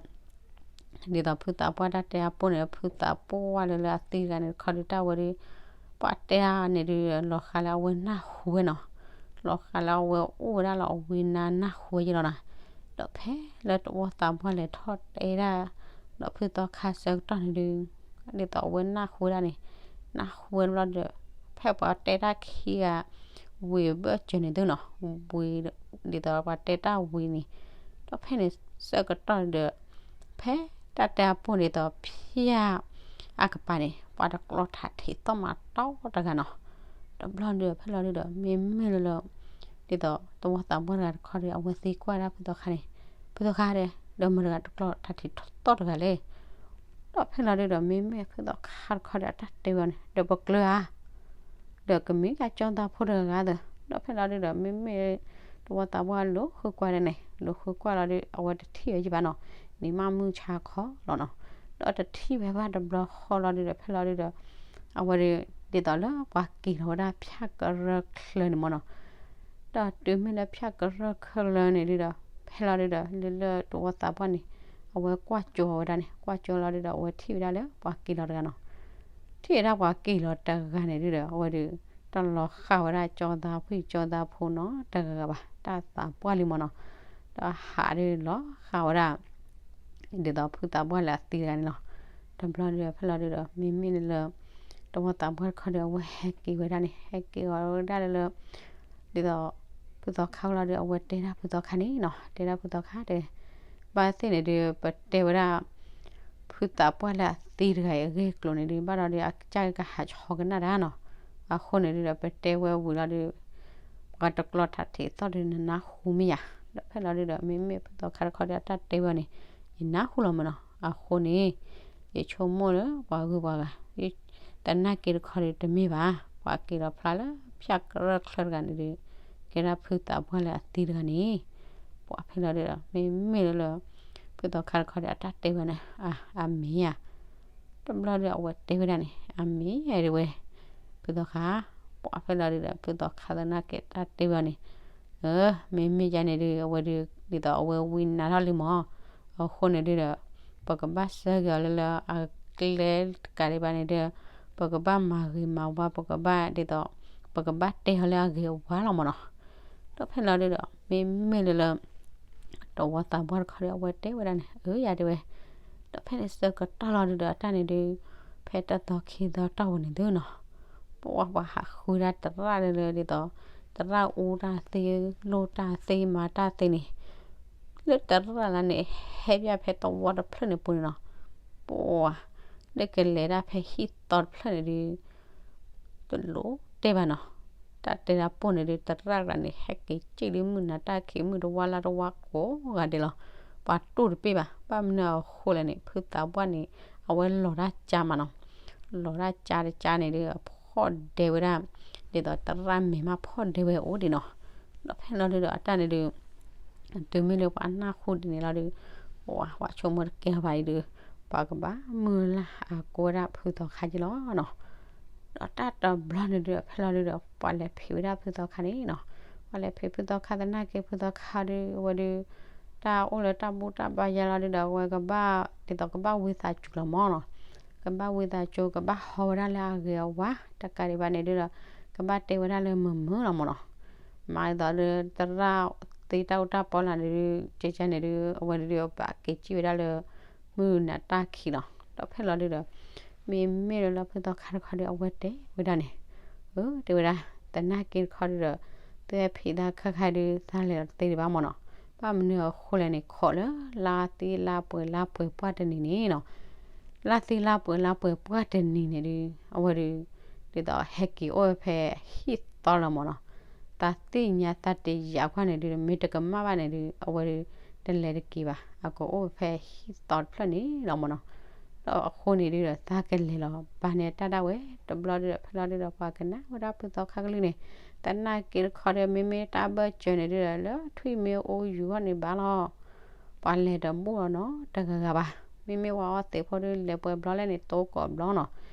သိးဖုသးပှၢ်တၢ်တဲအပိၢ်န့ၣ် ဖုသးပှၢ်လၢလၢအသံတဂၤန့ၣ်တခီဒုးတၢ်ဝဲဒုး ပှၤတဲအါန့ၣ်ဒုး လီၤဃးလၢအဝဲနၢ်ဟူဝဲနီၤ, လီၤဃးလၢအဝဲအိၣ်ဝဲဒၣ်လၢအဝံနါနၢ်ဟူဝဲယလီၤနီၤ, ဒီးဖဲလၢသဝီသးပှၢ်လဲၤထီၣ်တဲဒၣ် ဒီးဖုသီခါဆၢကတီၢ်န့ၣ်ဒုး ဒ်သိးအဝဲနၢ်ဟူဝဲဒၣ်န့ၣ်, နၢ်ဟူဝဲတဘျီဒီး ဖဲပှၤတဲတၢ်ခံဂၤ ဝံၤဘၢၣ်စၢၤန့ၣ်သုနီၤ, ဝံၤ ဒ်သိးပှၤတဲတၢ်ဝံၤန့ၣ်, ဒီးဖဲန့ၣ်ဆၢကတီၢ်ဒီး ဖဲတၢ်တဲအပိၢ်ဒ်သိးဖၠၣ်အကပၤန့ၣ် ပှၤတကျီထးထံးသီၣ်မၤတီတဂၤနီၤ, တဘျီဒုးဖဲလီၤဒုးဒီး မ့မ့ၢ်လၢလၢ ဒ်သိးသဝီသးပှၢ်တဂၤတခီဒီး အဝဲသံကွၢ်ဒၣ်ဖုသီခါန့ၣ်, ဖုသီခါဒီး ဒီးမတၤတဂၤတကျီထးထံးသီၣ်တဂၤလဲၣ်, ဒီးဖဲလီၤဒုးဒီး မ့မ့ၢ်ဖုသီခါတခီဒီး အတၢ်တဲဝဲန့ၣ် ဒီးပကျၢၤဧါ ဒီးကမ့ၢ်ကၢ်ကၠီသးဖိတဂၤသၢ, ဒီးဖဲလီၤဒုးဒီး မ့မ့ၢ် သဝီသးပှၢ်လူၤဃုကွၢ်ဒီးန့ၣ် လူၤဃုကွၢ်လီၤဒုး အဝဲတထံၣ်ဝဲယဘၣ်နီၤ, န့ၣ်မးမုၢ်ဆါခီလီၤနီၤ, ဒီးတထံၣ်ဝဲဘၣ်တဘျီဃီလီၤဒုးဒီး ဖဲလီၤဒုးဒီး အဝဲဒုး ဒ်သိးလၢပှၤက့ၤလီၤဝဲဒၣ်ဖၠၣ်ကရၢၢ်ချၢန့ၣ်မၢ်နီၤ, ဒီးတုၤမ့ၢ်လၢဖၠၣ်ကရၢၢ်ချၢန့ၣ်ဒုးဒီး ဖဲလီၤဒုးဒီး လၢလၢသဝီသးပှၢ်န့ၣ် အဝဲကွၢ်ကၠိဝဲဒၣ်န့ၣ် ကွၢ်ကၠိလီၤဒုးဒီး အဝဲထံၣ်ဝဲဒၣ်လၢပှၤက့ၤလီၤတဂၤနီၤ, ထံၣ်ဝဲဒၣ်ပှၤက့ၤလီၤတဂၤန့ၣ်ဒုးဒီး အဝဲဒုး တၢ်လီၤဃာ်ဝဲဒၣ်ကၠီသးဖှံၣ်ကၠီသးဖိနီၤ တဂၤဂၤဘၣ် တၢ်သးပှၢ်လံမၢ်နီၤ, ဒီးဟးဒုးလီၤဃာ်ဝဲဒၣ် ဒ်သိးဖုသးပှၢ်လၢအသံတဂၤန့ၣ်လီၤ, တဘျီဒုးဖဲလီၤဒုးဒီး မ့မ့ၢ်လၢ သဝီသးပှၢ်တခီဒီး အဝဲဟဲက့ၤဝဲဒၣ်န့ၣ် ဟဲက့ၤဝဲဒၣ်လၢ ဒ်သိး ဖုသီခါလီၤဒုး အဝဲတဲဒၣ်ဖုသီခါန့ၣ်နီၤ တဲဒၣ်ဖုသီခါတဲ ဘၣ်သ့ၣ်န့ၣ်ဒုး ပတဲဝဲဒၣ် ဖုသးပှၢ်လၢအသံတဂၤအံၤအဂ့ၢ်အကျိၤန့ၣ်ဒုး ဘၣ်ဒီးဒုး အကစၢ်ကဟးဆီကနၣ်တၢ်နီၤ, အဃိန့ၣ်ဒုးဒီး ပတဲဝဲဝံၤလီၤဒုး ပှၤတကျီထးထံးသီၣ်ဒုးနနၢ်ဟူမ့ၢ်ယၤ, ဒီးဖဲလီၤဒုးဒီး မ့မ့ၢ်ဖုသီခါတခီဒီး အတၢ်တဲဝဲန့ၣ် ယနၢ်ဟူလီၤမၢ်နီၤ, အဃိန့ၣ် ယဆိကမိၣ်လၢပှၤဂုၤပှၤဂၤ တနာ်က့တခီဒုးတမ့ၢ်ဘၣ်, ပှၤက့ၤလီၤဖျါလၢဖၠၣ်ကရၢၢ်ချၢတဂၤန့ၣ်ဒုး ကဲဒၣ်ဖုသးပှၢ်လၢအသံတဂၤန့ၣ်, ပှၤဖဲလီၤဒုးဒီး မ့မ့ၢ်လၢလၢ ဖုသီခါတခီဒီး အတၢ်တဲဝဲန့ၣ် အမ့ၢ်ဧါ, တဘျီဒုးအဝဲတဲဝဲဒၣ်န့ၣ် အမ့ၢ်တဲဝဲ ဖုသီခါ, ပှၤဖဲလီၤဒုးဒီး ဖုသီခါသနာ်က့တၢ်တဲဝဲန့ၣ် မ့မ့ၢ်ယၤန့ၣ်ဒုး အဝဲဒုး ဒ်သိးအဝဲဝံနါထီၣ်လံမၢ်, အဃိန့ၣ်ဒုးဒီး ပကဘၣ်ဆၢက့ၤအီၤလၢလၢအကျဲတကးဒံးဘၣ်န့ၣ်ဒီး ပကဘၣ်မၤဂ့ၤမၤဝါ ပကဘၣ်ဒ်သိး ပကဘၣ်တဲအီၤလၢအဂ့ၤအဝါလီၤမၢ်နီၤ, ဒီးဖဲလီၤဒုးဒီး မ့မ့ၢ်လၢလၢ သဝီသးပှၢ်တခီဒီး အဝဲတဲဝဲဒၣ်န့ၣ် အၢ ယၤတဲဝဲ, ဒီးဖဲန့ၣ်ဆၢကတီၢ်လီၤဒုးဒီး အတၢ်န့ၣ်ဒုး ဖဲတၢ်သီခံသီတီၢ်ပူၤန့ၣ်သုနီၤ, ပှၤပှၤဟးဃုဒၣ်တရၣ်လၢလၢဒ်သိး တရၣ်အူတၢ်သ့ လိၣ်တၢ်သ့ မၤတၢ်သ့န့ၣ် လၢတရၣ်လၢန့ၣ် ဟဲဘၣ်ဖဲသဝီတဖျၢၣ်န့ၣ်ပူၤန့ၣ်နီၤ, ပှၤ လၢကလဲၤဒၣ်ဖဲဟံၣ်သီတဖျၢၣ်န့ၣ်ဒုး တလိၣ်တဲဘၣ်နီၤ, တၢ်တဲတၢ်ပိၢ်န့ၣ်ဒုး တရၣ်တဂၤန့ၣ် ဟဲက့ၤစံၣ်လၢမုၢ်နၤတၢ်ခံး မုၢ်တဝါလါတဝါကိးဂၤဒဲးလီၤ, ပှၤတူၢ်တပ့ၢ်ဘၣ်, ဘၣ်မနုၤအဃိလဲၣ်န့ၣ် ဖုသးပှၢ်န့ၣ် အဝဲလီၤတၢ်ကၠါမးနီၤ, လီၤတၢ်ကၠါတကၠါန့ၣ်ဒုး ဖီၣ်ဒဲဝဲဒၣ် ဒ်သိးတရၣ်မဲာ်မးဖီၣ်ဒဲဝဲအိၣ်ဒံးနီၤ, ဒီးဖဲလီၤဒုးဒီး အတၢ်န့ၣ်ဒုး တုၤမ့ၢ်လၢပှၤနၢ်ဟူဒ်န့ၣ်လီၤဒုး ပှၤ ပှၤဆိကမိၣ်တကဲဘၣ်အံၤဒုး ပှၤကဘၣ်မုၢ်လၢ်အကိးဝဲဒၣ်ဖုသီခါက့လီၤနီၤ, ဒီးတၢ်တဘျီန့ၣ်ဒုး ဖဲလီၤဒုးဒီး ပှၤလဲၤဖံးဝဲဒၣ်ဖုသီခါန့ၣ်နီၤ, ပှၤလဲၤဖံးဖုသီခါသနာ်က့ ဖုသီခါဒုး အဝဲဒုး တၢ်အိၣ်လၢတၢ်ဘူၣ်တၢ်ဘါယါလီၤဒုးဒီး အဝဲကဘၣ် ဒ်သိးကဘၣ်ဝံသးစူၤလီၤမၢ်နီၤ, ကဘၣ်ဝံသးစူၤ ကဘၣ်ဟီဝဲဒၣ်လၢအဂ့ၤအဝါ တကးဒံးဘၣ်န့ၣ်ဒုးဒီး ကဘၣ်တဲဝဲဒၣ်လၢမုာ်မုာ်လီၤမၢ်နီၤ, မၤဒ်သိးလၢတရၣ်သ့တၢ်အိၣ်တၢ်ပီလာ်န့ၣ်ဒုး ကကန့ၣ်ဒုး အဝဲဒုးဒီးဘၣ်က့ၤစံၣ်ဝဲဒၣ်လၢ မုၢ်နၤတၢ်ခံးလီၤ, ဒီးဖဲလီၤဒုးဒီး မ့မ့ၢ်လၢလၢဖုသီခါတခီဒီး အဝဲတဲဝဲဒၣ်န့ၣ် အၢ တဲဝဲဒၣ် သနာ်က့တခီဒုးဒီး သုဝဲဖံးသးခါခါဒုး သးလဲၤလီၤတသ့ဒံးဘၣ်မၢ်နီၤ, ဘၣ်မနုၤအဃိလဲၣ်န့ၣ် ခိးလၢလါသ့လါပှဲၤလါပှဲၤပှၢ်တနံၤန့ၣ်နီၤ, လါသ့လါပှဲၤလါပှဲၤပှၢ်တနံၤန့ၣ်ဒုး အဝဲဒုး ဒ်သိးဟဲက့ၤအိၣ်ဝဲဖဲဟံၣ်သီလီၤမၢ်နီၤ, သးသ့ၣ်ညါသးတယာ်ကွၢ်န့ၣ်ဒုး မ့ၢ်တကမၣ်ဘၣ်န့ၣ်ဒုး အဝဲဒုး တလဲၤတက့ၤဘၣ် အကအိၣ်ဝဲဖဲဟံၣ်သီတဖျၢၣ်န့ၣ်လီၤမၢ်နီၤ, ဒီးအဃိန့ၣ်ဒုဒီး သးကလဲၤလီၤ ဘၣ်န့ၣ်တၢ်ဒၣ်ဝဲ တဘျီဒုဒီး ဖဲလီၤဒုဒီး ပှၤကနၣ်ဝဲဒၣ်ဖုသီခါကလုၢ်န့ၣ်, သနာ်က့တခီဒီး မ့မ့ၢ်တၢ်ဘၢၣ်စၢၤန့ၣ်ဒုဒီး လၢထွံၣ်မ့ၢ်အိၣ်ယူၤဂီၢ်န့ၣ်ဘၣ်လီၤ. ပှၤလဲၤတဘူၣ်လီၤနီတဂၤဂၤဘၣ်. မ့မ့ၢ်ဝၤအီသံးဖိဒု လဲၤပှဲၤဘျီလဲၣ်န့ၣ် တိကိးဘျီနီၤ.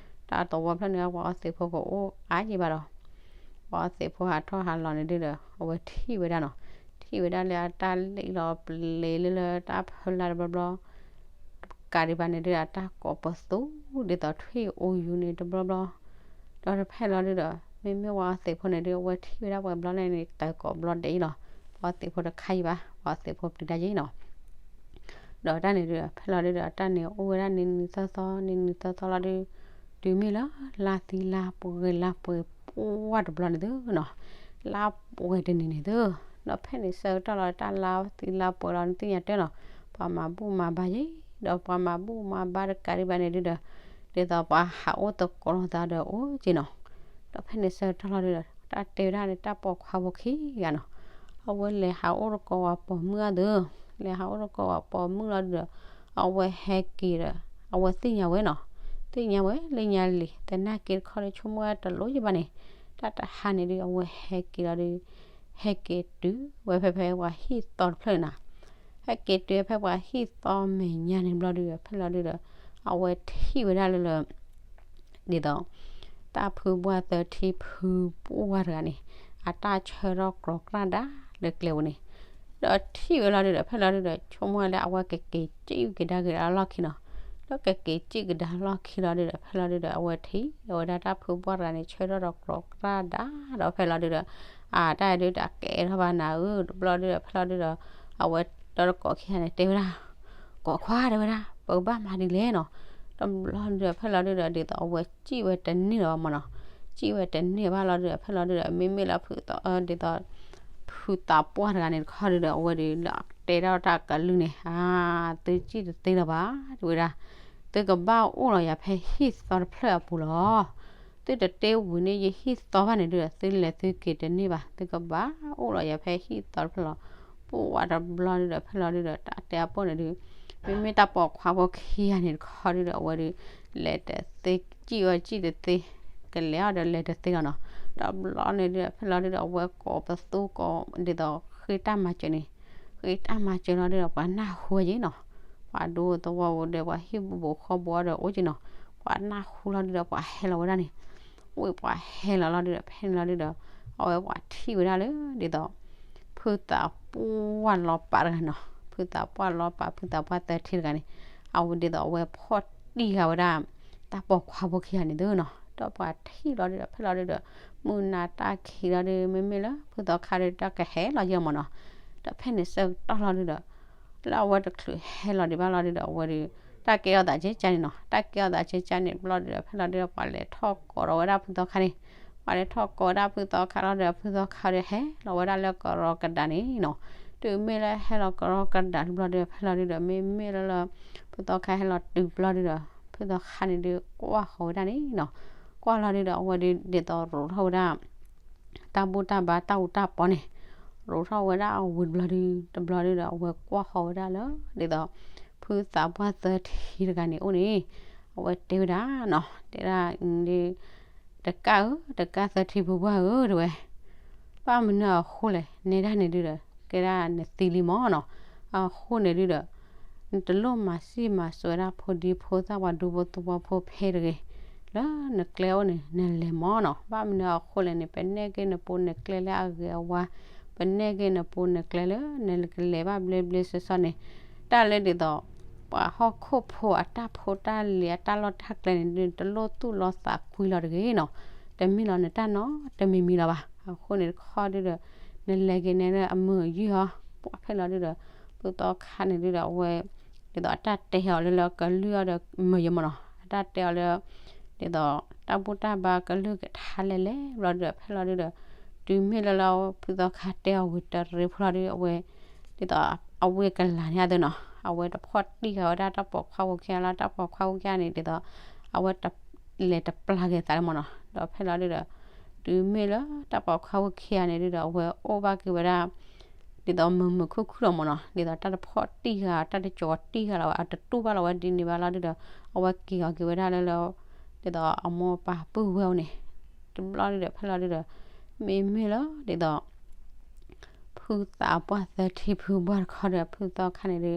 တၢ်သဝီဖျၢၣ်န့ၣ် ပှၤအီသံးဖိကအိၣ်အါယံၤဘၣ်ဒီး ပှၤအီသံးဖိဟးထီၣ်ဟးလီၤန့ၣ်ဒုဒီး အဝဲထံၣ်ဝဲဒၣ်နီၤ. ထံၣ်ဝဲဒၣ်လၢအတၢ်လံၣ်လီၤပျ့ၤလၢလၢတၢ်ဖၢလၢ်တဘျီဘျီ တကးဒံးဘၣ်န့ၣ်ဒု အတၢ်ကိးပသူဒ်သိးထွံၣ်အိၣ်ယူၤန့ၣ်တဘျီဘျီ, ဒီးတဖဲလီၤဒုဒီး မ့မ့ၢ်ဝၤအီသံးဖိန့ၣ်ဒု အဝဲထံၣ်ဝဲဒၣ်ပှဲၤဘျီလဲၣ်န့ၣ် တကိးဘျီဒဲးအံၤလီၤ. ပှၤအီသံးဖိတခါယံၤဘၣ်, ပှၤအီသံးဖိပျံၤတၢ်ယံၤနီၤ. ဒီးတၢ်န့ၣ်ဒု ဖဲလီၤဒုဒီး တၢ်န့ၣ်အိၣ်ဝဲဒၣ်နံၤနံၤသီသီ နံၤနံၤသီသီလီၤဒု, တုၤမ့ၢ်လၢ လါသံလါပှဲၤ လါပှဲၤပှၢ်တဘျီန့ၣ်သုနီၤ, လါပှဲၤတနံၤန့ၣ်သု, ဒီးဖဲန့ၣ်ဆၢကတီၢ်လီၤ တၢ်လါသံလါပှဲၤလီၤ နသ့ၣ်ညါတၢ်လီၤ, ပှၤမၤဘူၣ်မၤဘါယံၤ, ဒီးပှၤမၤဘူၣ်မၤဘါတကးဒံးဘၣ်န့ၣ်ဒုဒီး ဒ်သိးပှၤဟးအိၣ်သကိးလိာ်သးဒီးအိၣ်က့နီၤ. ဒီးဖဲန့ၣ်ဆၢကတီၢ်လီၤဒုဒီး တၢ်တဲဝဲဒၣ်န့ၣ် တၢ်ပိာ်ခွါဖိခံဂၤနီၤ, အဝဲလဲၤဟးအိၣ်သကိးဝဲပိာ်မုၣ်အသု, လဲၤဟးအိၣ်သကိးဝဲပိာ်မုၣ်လီၤဒုဒီး အဝဲဟဲက့ၤဒီး အဝဲသ့ၣ်ညါဝဲနီၤ, သ့ၣ်ညါဝဲလၢညါလံၤ သနာ်က့တခီဒီး ဆိကမိၣ်ဝဲတလိၣ်ယံၤဘၣ်န့ၣ်, တၢ်တဟါန့ၣ်ဒု အဝဲဟဲက့ၤလီၤဒု, ဟဲက့ၤတုၤဝဲဖဲဖဲပှၤဟံၣ်သီတဖျၢၣ်န့ၣ်နီၤ, ဟဲက့ၤတုၤဖဲပှၤဟံၣ်သီမဲာ်ညါန့ၣ်ဘျီဒုဒီး ဖဲလီၤဒုဒီး အဝဲထံၣ်ဝဲဒၣ်လၢလၢ ဒ်သိး တၢ်ဖုဘှၢ်သၢထံဖုပှၢ်တဂၤန့ၣ် အတၢ်ဆၢထီၣ်ကြီကြၢ်ဒၣ်လၢကျဲပူၤန့ၣ်, ဒီးထံၣ်ဝဲလီၤဒုဒီး ဖဲလီၤဒုဒီး ဆိကမိၣ်လၢအဝဲကက့ၤစံၣ်ကဒါက့ၤအလီၢ်ခံနီၤ, ဒီးကက့ၤစံၣ်ကဒါလီၢ်ခံလီၤဒုဒီး ဖဲလီၤဒုဒီး အဝဲထံၣ်ဝဲဒၣ်တၢ်ဖုဘှၢ်တဂၤန့ၣ် ဆၢထီၣ်ဒီးကြီကြၢ်ဒၣ်ဒီး ဖဲလီၤဒုဒီး အတၢ်ဒုတၢ်ကဲထီၣ်ဘၣ်နၤဧၢ တဘျီဒုဒီး ဖဲလီၤဒုဒီး အဝဲတၢ်တကိးခံဂၤန့ၣ် တဲဝဲဒၣ် ကိးခွါတဲဝဲဒၣ် ပကဘၣ်မၤဒ်လဲၣ်နီၤ, တဘျီဒုဒီး ဖဲလီၤဒုဒီး ဒ်သိးအဝဲစံၣ်ဝဲတန့ၢ်လၢၤဘၣ်မနီၤ, စံၣ်ဝဲတန့ၢ်ဘၣ်လီၤဒုဒီး ဖဲလီၤဒုဒီး မ့မ့ၢ်လၢဖုသီ ဒ်သိး ဖုသးပှၢ်တဂၤန့ၣ်တခီဒုဒီး အဝဲဒုးလၢတဲဒၣ်တၢ်ကလုၢ်န့ၣ် အါ သုစံၣ်တသ့လၢၤဘၣ် တဲဝဲဒၣ်, သုကဘၣ်အိၣ်လီၤယၤဖဲဟံၣ်သီတဖျၢၣ်အပူၤလီၤ. သုတတ့ဝံၤန့ၣ်ယဟံၣ်သီဘၣ်န့ၣ်ဒုဒီး သုလဲၤသုက့ၤတန့ၢ်ဘၣ်, သုကဘၣ်အိၣ်လီၤယၤဖဲဟံၣ်သီတဖျၢၣ်လီၤ. ပှၤတဘျီဒုဒီး ဖဲလီၤဒုဒီး တၢ်တဲအပိၢ်န့ၣ်ဒု မ့မ့ၢ်တၢ်ပိာ်ခွါဖိခံဂၤန့ၣ်တခီဒုဒီး အဝဲဒုး လဲၤတသ့ စံၣ်ဝဲစံၣ်တသ့ ကလဲၤအီၤဒီးလဲၤတသ့လီၤနီၤ. တဘျီန့ၣ်ဒုဒီး ဖဲလီၤဒုဒီး အဝဲကိးပသူကိး ဒ်သိးဃ့တၢ်မၤစၢၤန့ၣ်, ဃ့တၢ်မၤစၢၤလီၤဒုဒီး ပှၤနၢ်ဟူဝဲက့နီၤ, ပှၤဒူသဝီဖိဒီး ပှၤဟံၣ်ဘူးဘူးဃီဘူးဒီးအိၣ်က့နီၤ, ပှၤနၢ်ဟူလီၤဒုဒီး ပှၤဟဲလီၤဝဲဒၣ်န့ၣ်, ဝံၤပှၤဟဲလီၤလီၤဒုဒီး ဖဲန့ၣ်လီၤဒုဒီး အဝဲပှၤထံၣ်ဝဲဒၣ်လၢ ဒ်သိး ဖုသးပှၢ်လီၤပာ်တဂၤနီၤ, ဖုသးပှၢ်လီၤပာ် ဖုသးပှၢ်သၢထံတဂၤန့ၣ်, အဝဲဒ်သိးအဝဲဖီၣ်တံၢ်ဃာ်ဝဲဒၣ် တၢ်ပိာ်ခွါဖိခံဂၤန့ၣ်သုနီၤ. ဒီးပှၤထံၣ်လီၤဒုဒီး ဖဲလီၤဒုဒီး မုၢ်နၤတၢ်ခံးလီၤဒု မ့မ့ၢ်လၢဖုသီခါဒီး တၢ်ကဟဲလီၤယဲၢ်မၢ်နီၤ. ဒီးဖဲန့ၣ်ဆၢကတီၢ်လီၤဒုဒီး လၢအဝဲတချုးဟဲလီၤဒံးဘၣ်လီၤဒုဒီး အဝဲဒုး တၢ်ကဲအီၤသးကဲကၢန့ၣ်နီၤ, တၢ်ကဲအီၤသးကဲကၢန့ၣ် ဘျီဒုဒီး ဖဲလီၤဒုဒီး ပှၤလဲၤထီၣ်ကိးထီၣ်ဝဲဒၣ်ဖုသီခါန့ၣ်, ပှၤလဲၤထီၣ်ကိးဝဲဒၣ်ဖုသီခါလီၤဒီး ဖုသီခါဒီးဟဲလီၤဝဲဒၣ်လၢကရီကဒးန့ၣ်နီၤ. တုၤမ့ၢ်လၢဟဲလီၤကရီကဒးတဘျီဒုဒီး ဖဲလီၤဒုဒီး မ့မ့ၢ်လၢလၢ ဖုသီခါဟဲလီၤတုၤဘျီဒုဒီး ဖုသီခါန့ၣ်ဒုး ကွၢ်ဃီၤဝဲဒၣ်န့ၣ်နီၤ. ကွၢ်လီၤဒုဒီး အဝဲဒုး ဒ်သိးရိးထီၣ်ဝဲဒၣ် တၢ်ဘူၣ်တၢ်ဘါတၢ်အူတၢ်ပီန့ၣ်, ရိးထီၣ်ဝဲဒၣ်အဝံၤတဘျီဒု တဘျီဒုဒီး အဝဲကွၢ်ဃီၤဝဲဒၣ်လၢ ဒ်သိး ဖုသးပှၢ်သၢထံတဂၤန့ၣ်အိၣ်န့ၣ်, အဝဲတဲဝဲဒၣ်နီၤ, တဲဒၣ်ဒုး တကၢ်ဧၢ တကၢ်သၢထံဖုပှၢ်ဧၢ တဲဝဲ, ဘၣ်မနုၤအဃိလဲၣ် နဲဒၣ်န့ၣ်ဒုဒီး ကဲဒၣ်နသံလံမၢ်နီၤ. အဃိန့ၣ်ဒုဒီး နတလိၣ်မၤစံၣ်မၤစိးဝဲဒၣ်ဖိဒံဖိသၣ်ပှၤဒူဖိသဝီဖိဖဲတဂ့ၤ, လၢနကျဲအိၣ်န့ၣ် နလဲၤမၢ်နီၤ. ဘၣ်မနုၤအဃိလဲၣ်န့ၣ် ပနဲၣ်က့ၤနပူၤနကျဲလၢအဂ့ၤအဝါ, ပနဲၣ်က့ၤနပူၤနကျဲလၢ နကလဲၤဘၣ်ဘျ့ဘျ့ဆှီဆှီန့ၣ်, တၢ်လၢဒ်သိး ပှၤဟီၣ်ခိၣ်ဖိအတၢ်ဖိတၢ်လံၤအတၢ်လီၢ်တၢ်ကျဲန့ၣ်ဒု တလိၣ်သူၣ်လီၤသးကွံလီၤတဂ့ၤနီၤ. တမ့ၢ်လီၤနတၢ်နီတမံၤမံၤလီၤဘၣ်. အဃိန့ၣ်တခီဒုဒီး နလဲၤက့ၤနဲလၢအမုာ်အယုၢ်အီၤ, ပှၤဖဲလီၤဒုဒီး ဖုသီခါန့ၣ်ဒုဒီး အဝဲ ဒ်သိးအတၢ်တဲအီၤလၢလၢကလုၢ်အီၤဒီးမုာ်ယမၢ်နီၤ, အတၢ်တဲအီၤလၢ ဒ်သိး တၢ်ဘူၣ်တၢ်ဘါကလုၢ်ကထါလဲၣ်လဲၣ်ဘျီဒုဒီး ဖဲလီၤဒုဒီး တုၤမ့ၢ်လၢလၢဖုသီခါတဲအီၤဝံၤတရံးဖိလီၤဒု အဝဲ ဒ်သိးအဝ့ၢ်ကလၤန့ၣ်အသိးနီၤ, အဝဲတဖီၣ်တံၢ်ဃာ်ဝဲဒၣ်တၢ်ပိာ်ခွါဖိခံဂၤလၢ တၢ်ပိာ်ခွါဖိခံဂၤန့ၣ် ဒ်သိး အဝဲတ လဲၤတပျၢ်က့ၤသးလၢမၢ်နီၤ. ဒီးဖဲလီၤဒုဒီး တုၤမ့ၢ်လၢတၢ်ပိာ်ခွါဖိခံဂၤန့ၣ်ဒုဒီး အဝဲအိၣ်ဘၣ်က့ၤဝဲဒၣ် ဒ်သိးမုာ်မုာ်ခုၣ်ခုၣ်လီၤမ့ၢ်နီၤ, ဒ်သိးတၢ်တဖီၣ်တံၢ်ဂၤ တၢ်တကၠီၤတံၢ်ဂၤလီၤဝဲ အတတူၢ်ဘၣ်လီၤဝဲဒ်န့ၣ်ဘၣ်လီၤဒုဒီး အဝဲက့ၤအီၤက့ၤဝဲဒၣ်လၢလၢ ဒ်သိးအမိၢ်ပၢ်ပုၢ်ဝဲၢ်အိၣ်န့ၣ် တဘျီဒုဒီး ဖဲလီၤဒုဒီး မ့မ့ၢ်လၢဒ်သိး ဖုသးပှၢ်သၢထံဖုဘှၢ်တခီဒီး ဖုသီခါန့ၣ်ဒု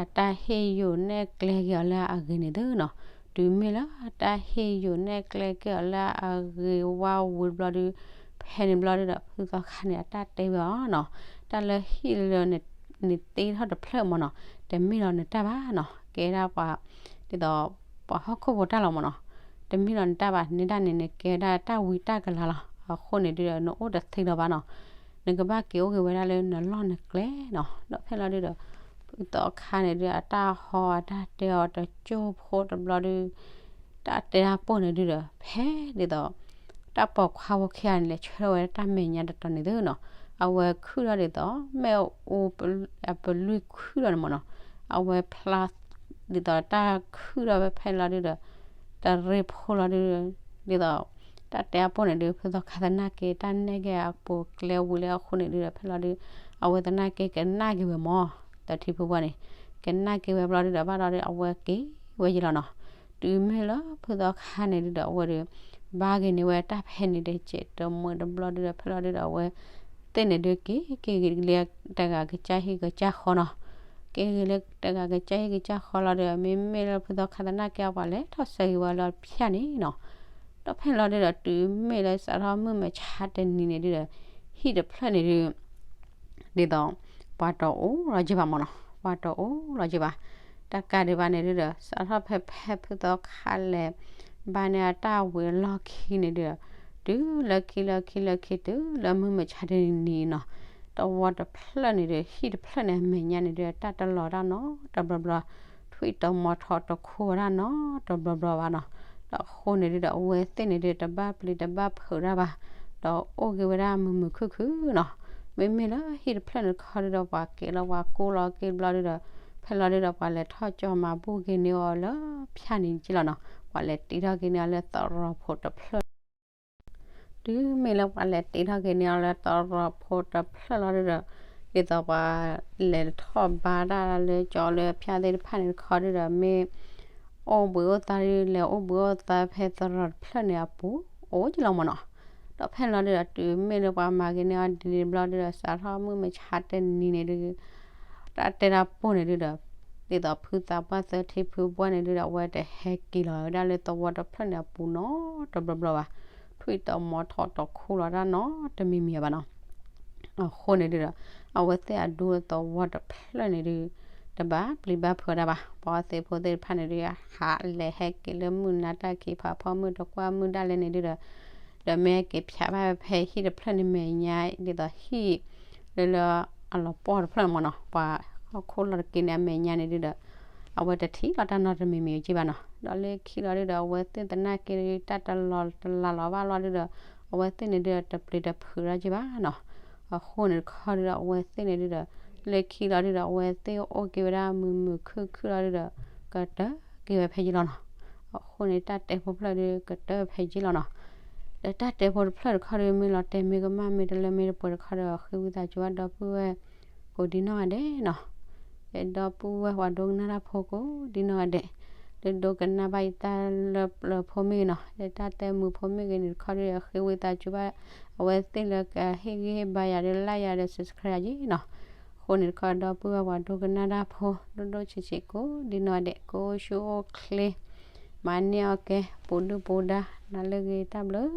အတၢ်ဟ့ၣ်ယိာ်နဲၣ်ကျဲက့ၤအီၤလၢအဂ့ၤန့ၣ်သုနီၤ, တုၤမ့ၢ်လၢတၢ်ဟ့ၣ်ယိာ်နဲၣ်ကျဲက့ၤအီၤလၢအဂ့ၤဝါဝံၤတဘျီဒု ဖဲန့ၣ်ဘျီဒုဒီး ဖုသီခါန့ၣ် အတၢ်တဲဝဲအီၤနီၤ, တၢ်လၢဟံၣ်လၢနတ့ထီၣ်တဖျၢၣ်မ့ၢ်နီၤ, တမ့ၢ်လီၤနတၢ်ဘၣ်နီၤ, ကဲဒၣ်ပှၤ ဒ်သိး ပှၤဟီၣ်ခိၣ်ဖိတၢ်လီၤမ့ၢ်နီၤ, တမ့ၢ်လီၤနတၢ်ဘၣ် န့ၣ်ဒၣ်န့ၣ် နကဲဒၣ်တၢ်ဝံတၢ်ကလၤလီၤ, အဃိန့ၣ်ဒုဒီး နအိၣ်တသ့လၢၤဘၣ်နီၤ, နကဘၣ်က့ၤအိၣ်က့ၤဝဲဒၣ်လၢနလီၢ်နကျဲနီၤ, ဒီးဖဲလီၤဒုဒီး ဖုသီခါန့ၣ်ဒု အတၢ်ဟီအတၢ်တဲအီၤတကၠိၢ်ဖိတဘျီဒု တၢ်တဲတၢ်ပိၢ်န့ၣ်ဒုဒီး ဖဲဒ်သိး တၢ်ပိာ်ခွါဖိခံဂၤန့ၣ် လဲၤဆှၢထီၣ်ဝဲတၢ်မဲာ်ညါတတီၤန့ၣ်သုနီၤ, အဝဲခုၣ်ထီၣ်ဒ်သိး မ့ၣ်အူအပလွံၢ်ခုၣ်ထီၣ်န့ၣ်မ့ၢ်နီၤ, အဝဲဖျါ ဒ်သိးတၢ်ခုၣ်ထီၣ်ဝဲဖဲလီၤဒုဒီး တရ့ဖိလီၤဒု ဒ်သိး တၢ်တဲအပိၢ်န့ၣ်ဒု ဖုသီခါသနာ်က့ တၢ်နဲၣ်က့ၤအပူၤကျဲဝံၤလၢအဃိန့ၣ်ဒုဒီး ဖဲလီၤဒု အဝဲသနာ်က့ကနၣ်က့ၤဝဲမ့ၢ် သၢထံဖုဘှၢ်န့ၣ် ကနၣ်က့ၤဝဲဘျီဒုဒီး ဘၣ်ဒီးဒု အဝဲက့ၤဝဲယံၤလီၤနီၤ, တုၤမ့ၢ်လၢဖုသီခါန့ၣ်ဒုဒီး အဝဲဒု ဘါက့ၤန့ၢ်ဝဲတၢ်ဖဲန့ၣ်ဒီး စဲးတမှဲတဘျီဒုဒီး ဖဲလီၤဒုဒီး အဝဲသ့ၣ်န့ၣ်ဒု က့ၤက့ၤက့ၤလၢတဂၤကစၢ်ဟံၣ်ကစၢ်ဃီနီၤ, က့ၤက့ၤလၢတဂၤကစၢ်ဟံၣ်ကစၢ်ဃီလီၤဒီး မ့မ့ၢ်လၢဖုသီခါသနာ်က့ အပှၤလဲၤထီၣ်ဆၢက့ၤဝဲလၢဖၠၣ်န့ၣ်နီၤ, ဒီးဖဲလီၤဒုဒီး တုၤမ့ၢ်လၢစးထီၣ်မုၢ်မဆါတနံၤန့ၣ်ဒုဒီး ဟံၣ်တဖျၢၣ်န့ၣ်ဒု ဒ်သိး ပှၤတအိၣ်လီၤက့ၤဘၣ်မ့ၢ်နီၤ, ပှၤတအိၣ်လီၤက့ၤဘၣ်, တၢ်ကးဒံးဘၣ်န့ၣ်ဒုဒီး စးထီၣ်ဖဲဖဲဖုသီခါလဲၤ ဘါန့ၢ်အတၢ်ဝံၤအလီၢ်ခံန့ၣ်ဒုဒီး တုၤလၢခံလၢခံလၢခံ တုၤလၢမုၢ်မဆါတနံၤနီၤ, တဝီတဖျၢၣ်န့ၣ်ဒု ဟံၣ်တဖျၢၣ်န့ၣ် အမဲာ်ညါန့ၣ်ဒု တၢ်တလီၤတၢ်နီတဘျီဘျီ, ထွံၣ်တမီၤထီတခိၣ်တၢ်နီတဘျီဘျီဘၣ်နီၤ, ဒီးအဃိန့ၣ်ဒုဒီး အဝဲသ့ၣ်န့ၣ်ဒု တဘၣ်ပျံၤတဘၣ်ဖုးတၢ်ဘၣ်, ဒီးအိၣ်က့ၤဝဲဒၣ်မုာ်မုာ်ခုၣ်ခုၣ်နီၤ, မ့မ့ၢ်လၢဟံၣ်တဖျၢၣ်န့ၣ်တခီဒုဒီး ပှၤကဲလီၤပှၤကိၢ်လီၤက့ၤတဘျီဒုဒီး ဖဲလီၤဒုဒီး ပှၤလဲၤထီၣ်ကၠီၤမၤဘူၣ်က့ၤန့ၢ်အီၤလၢဖၠၣ်န့ၣ်က့လီၤနီၤ, ပှၤလဲၤတ့ထီၣ်က့ၤန့ၢ်အီၤလၢသရိာ်ဖိတဖျၢၣ် တုၤမ့ၢ်လၢပှၤလဲၤတ့ထီၣ်က့ၤန့ၢ်အီၤလၢသရိာ်ဖိတဖျၢၣ်လီၤဒုဒီး ဒ်သိးပှၤလဲၤထီၣ်ဘါတၢ်လၢကၠီလၢဖၠၣ်သ့ၣ်တဖၣ်န့ၣ်တခီဒုဒီး မ့ၢ်အိၣ်ဘှံးအိၣ်သါဒု လဲၤအိၣ်ဘှံးအိၣ်သါဖဲသရိာ်တဖျၢၣ်န့ၣ်အပူၤ အိၣ်က့လီၤမ့ၢ်နီၤ, ဒီးဖဲလီၤဒုဒီး တုၤမ့ၢ်လၢပှၤမၤက့ၤန့ၢ်အီၤဒ်န့ၣ်တဘျီဒုဒီး စးထီၣ်မုၢ်မဆါတနံၤန့ၣ်ဒု တၢ်တဲတၢ်ပိၢ်န့ၣ်ဒုဒီး ဒ်သိးဖုသးပှၢ်သၢထံဖုဘှၢ်န့ၣ်ဒုဒီး အဝဲတဟဲက့ၤလီၤဝဲဒၣ်လၢသဝီတဖျၢၣ်န့ၣ်အပူၤနီတဘျီဘျီဘၣ်, ထွံၣ်တမီၤထီတခိၣ်လီၤတၢ်နီတမံၤမံၤဘၣ်နီၤ, အဃိန့ၣ်ဒုဒီး အဝဲသ့ၣ်အဒူသဝီတဖျၢၣ်န့ၣ်ဒု တဘၣ်ပျံၤဘၣ်ဖုးတၢ်ဘၣ်, ပှၤသ့ၣ်ဖိသ့ၣ်တဖၣ်န့ၣ်ဒု ဟးလဲၤဟဲက့ၤလၢမုၢ်နၤတၢ်ခံးဖးဖီမုၢ်တကွၢ်မုၢ်ဒၣ်လဲာ်န့ၣ်ဒုဒီး ဒီးမ့ၢ်ဟဲက့ၤဖၠးဘၣ်ဖဲဟံၣ်တဖျၢၣ်န့ၣ်မဲာ်ညါ ဒ်သိးဟံၣ်လၢလၢအလီၤပှီၢ်တဖျၢၣ်န့ၣ်မ့ၢ်နီၤ, ပှၤဟီၣ်ခိၣ်လီၤတက့ၤန့ၣ်အမဲာ်ညါန့ၣ်ဒုဒီး အဝဲတထံၣ်လီၤတၢ်နီတမံၤမံၤက့ဘၣ်နီၤ, ဒီးလၢခံလီၤဒုဒီး အဝဲသ့ၣ်သနာ်က့ဒု တၢ်တလီၤတလးလီၤဘၣ်လီၤဒုဒီး အဝဲသ့ၣ်န့ၣ်ဒုဒီးတပျံၤတဖုးတၢ်က့ဘၣ်နီၤ, အဃိန့ၣ်တခီဒုဒီး အဝဲသ့ၣ်န့ၣ်ဒုဒီး လၢခံလီၤဒုဒီး အဝဲသ့ၣ်အိၣ်က့ၤဝဲဒၣ်မုာ်မုာ်ခုၣ်ခုၣ်လီၤဒုဒီး ကတၢၢ်က့ၤဝဲဖဲယံၤလီၤနီၤ, အဃိန့ၣ် တၢ်တဲဖိဖျၢၣ်ဒု ကတၢၢ်ဖဲယံၤလီၤနီၤ, ဒီးတၢ်တဲဖိတဖျၢၣ်တခီဒု မ့ၢ်လီၤတဲာ်မ့ၢ်ကမၣ်မ့ၢ်တလၢမ့ၢ်တပှဲၤတခီဒီး ဃ့ဝံသးစူၤဘၣ်ဒီပုၢ်ဝဲၢ် ကိးဒံနီၢ်ဂၤဒဲးနီၤ, ဒီပုၢ်ဝဲၢ်ပှၤဒိကနၣ်တၢ်ဖိကိးဒံနီၢ်ဂၤဒဲး, ဒီးဒိကနၣ်ဘၣ်ယတၢ်လၢပျၢၤဖိမ့ၢ်ဂ့ၤနီၤ, ဒီးတၢ်တဲမုာ်ဖိမ့ၢ်ဂ့ၤန့ၣ်တခီဒု ဃ့ဝံသးစူၤဘၣ် အဝဲသ့ၣ်လၢကဟ့ၣ်ဂံၢ်ဟ့ၣ်ဘါယၤဒီး like ယၤဒီး subscribe ယၤက့နီၤ, အဃိန့ၣ်တခီဒီပုၢ်ဝဲၢ်ပှၤဒိကနၣ်တၢ်ဖိ ဒိၣ်ဒိၣ်ဆံးဆံးကိးဒံနီၢ်ဂၤဒဲး ကအိၣ်ဆူၣ်အိၣ်ချ့ မၤန့ၢ်အီၣ်ကဲ ပူၤဒုၣ်ပူၤဒါ နၤလၢဂ့ၤတၢ်ဘျုး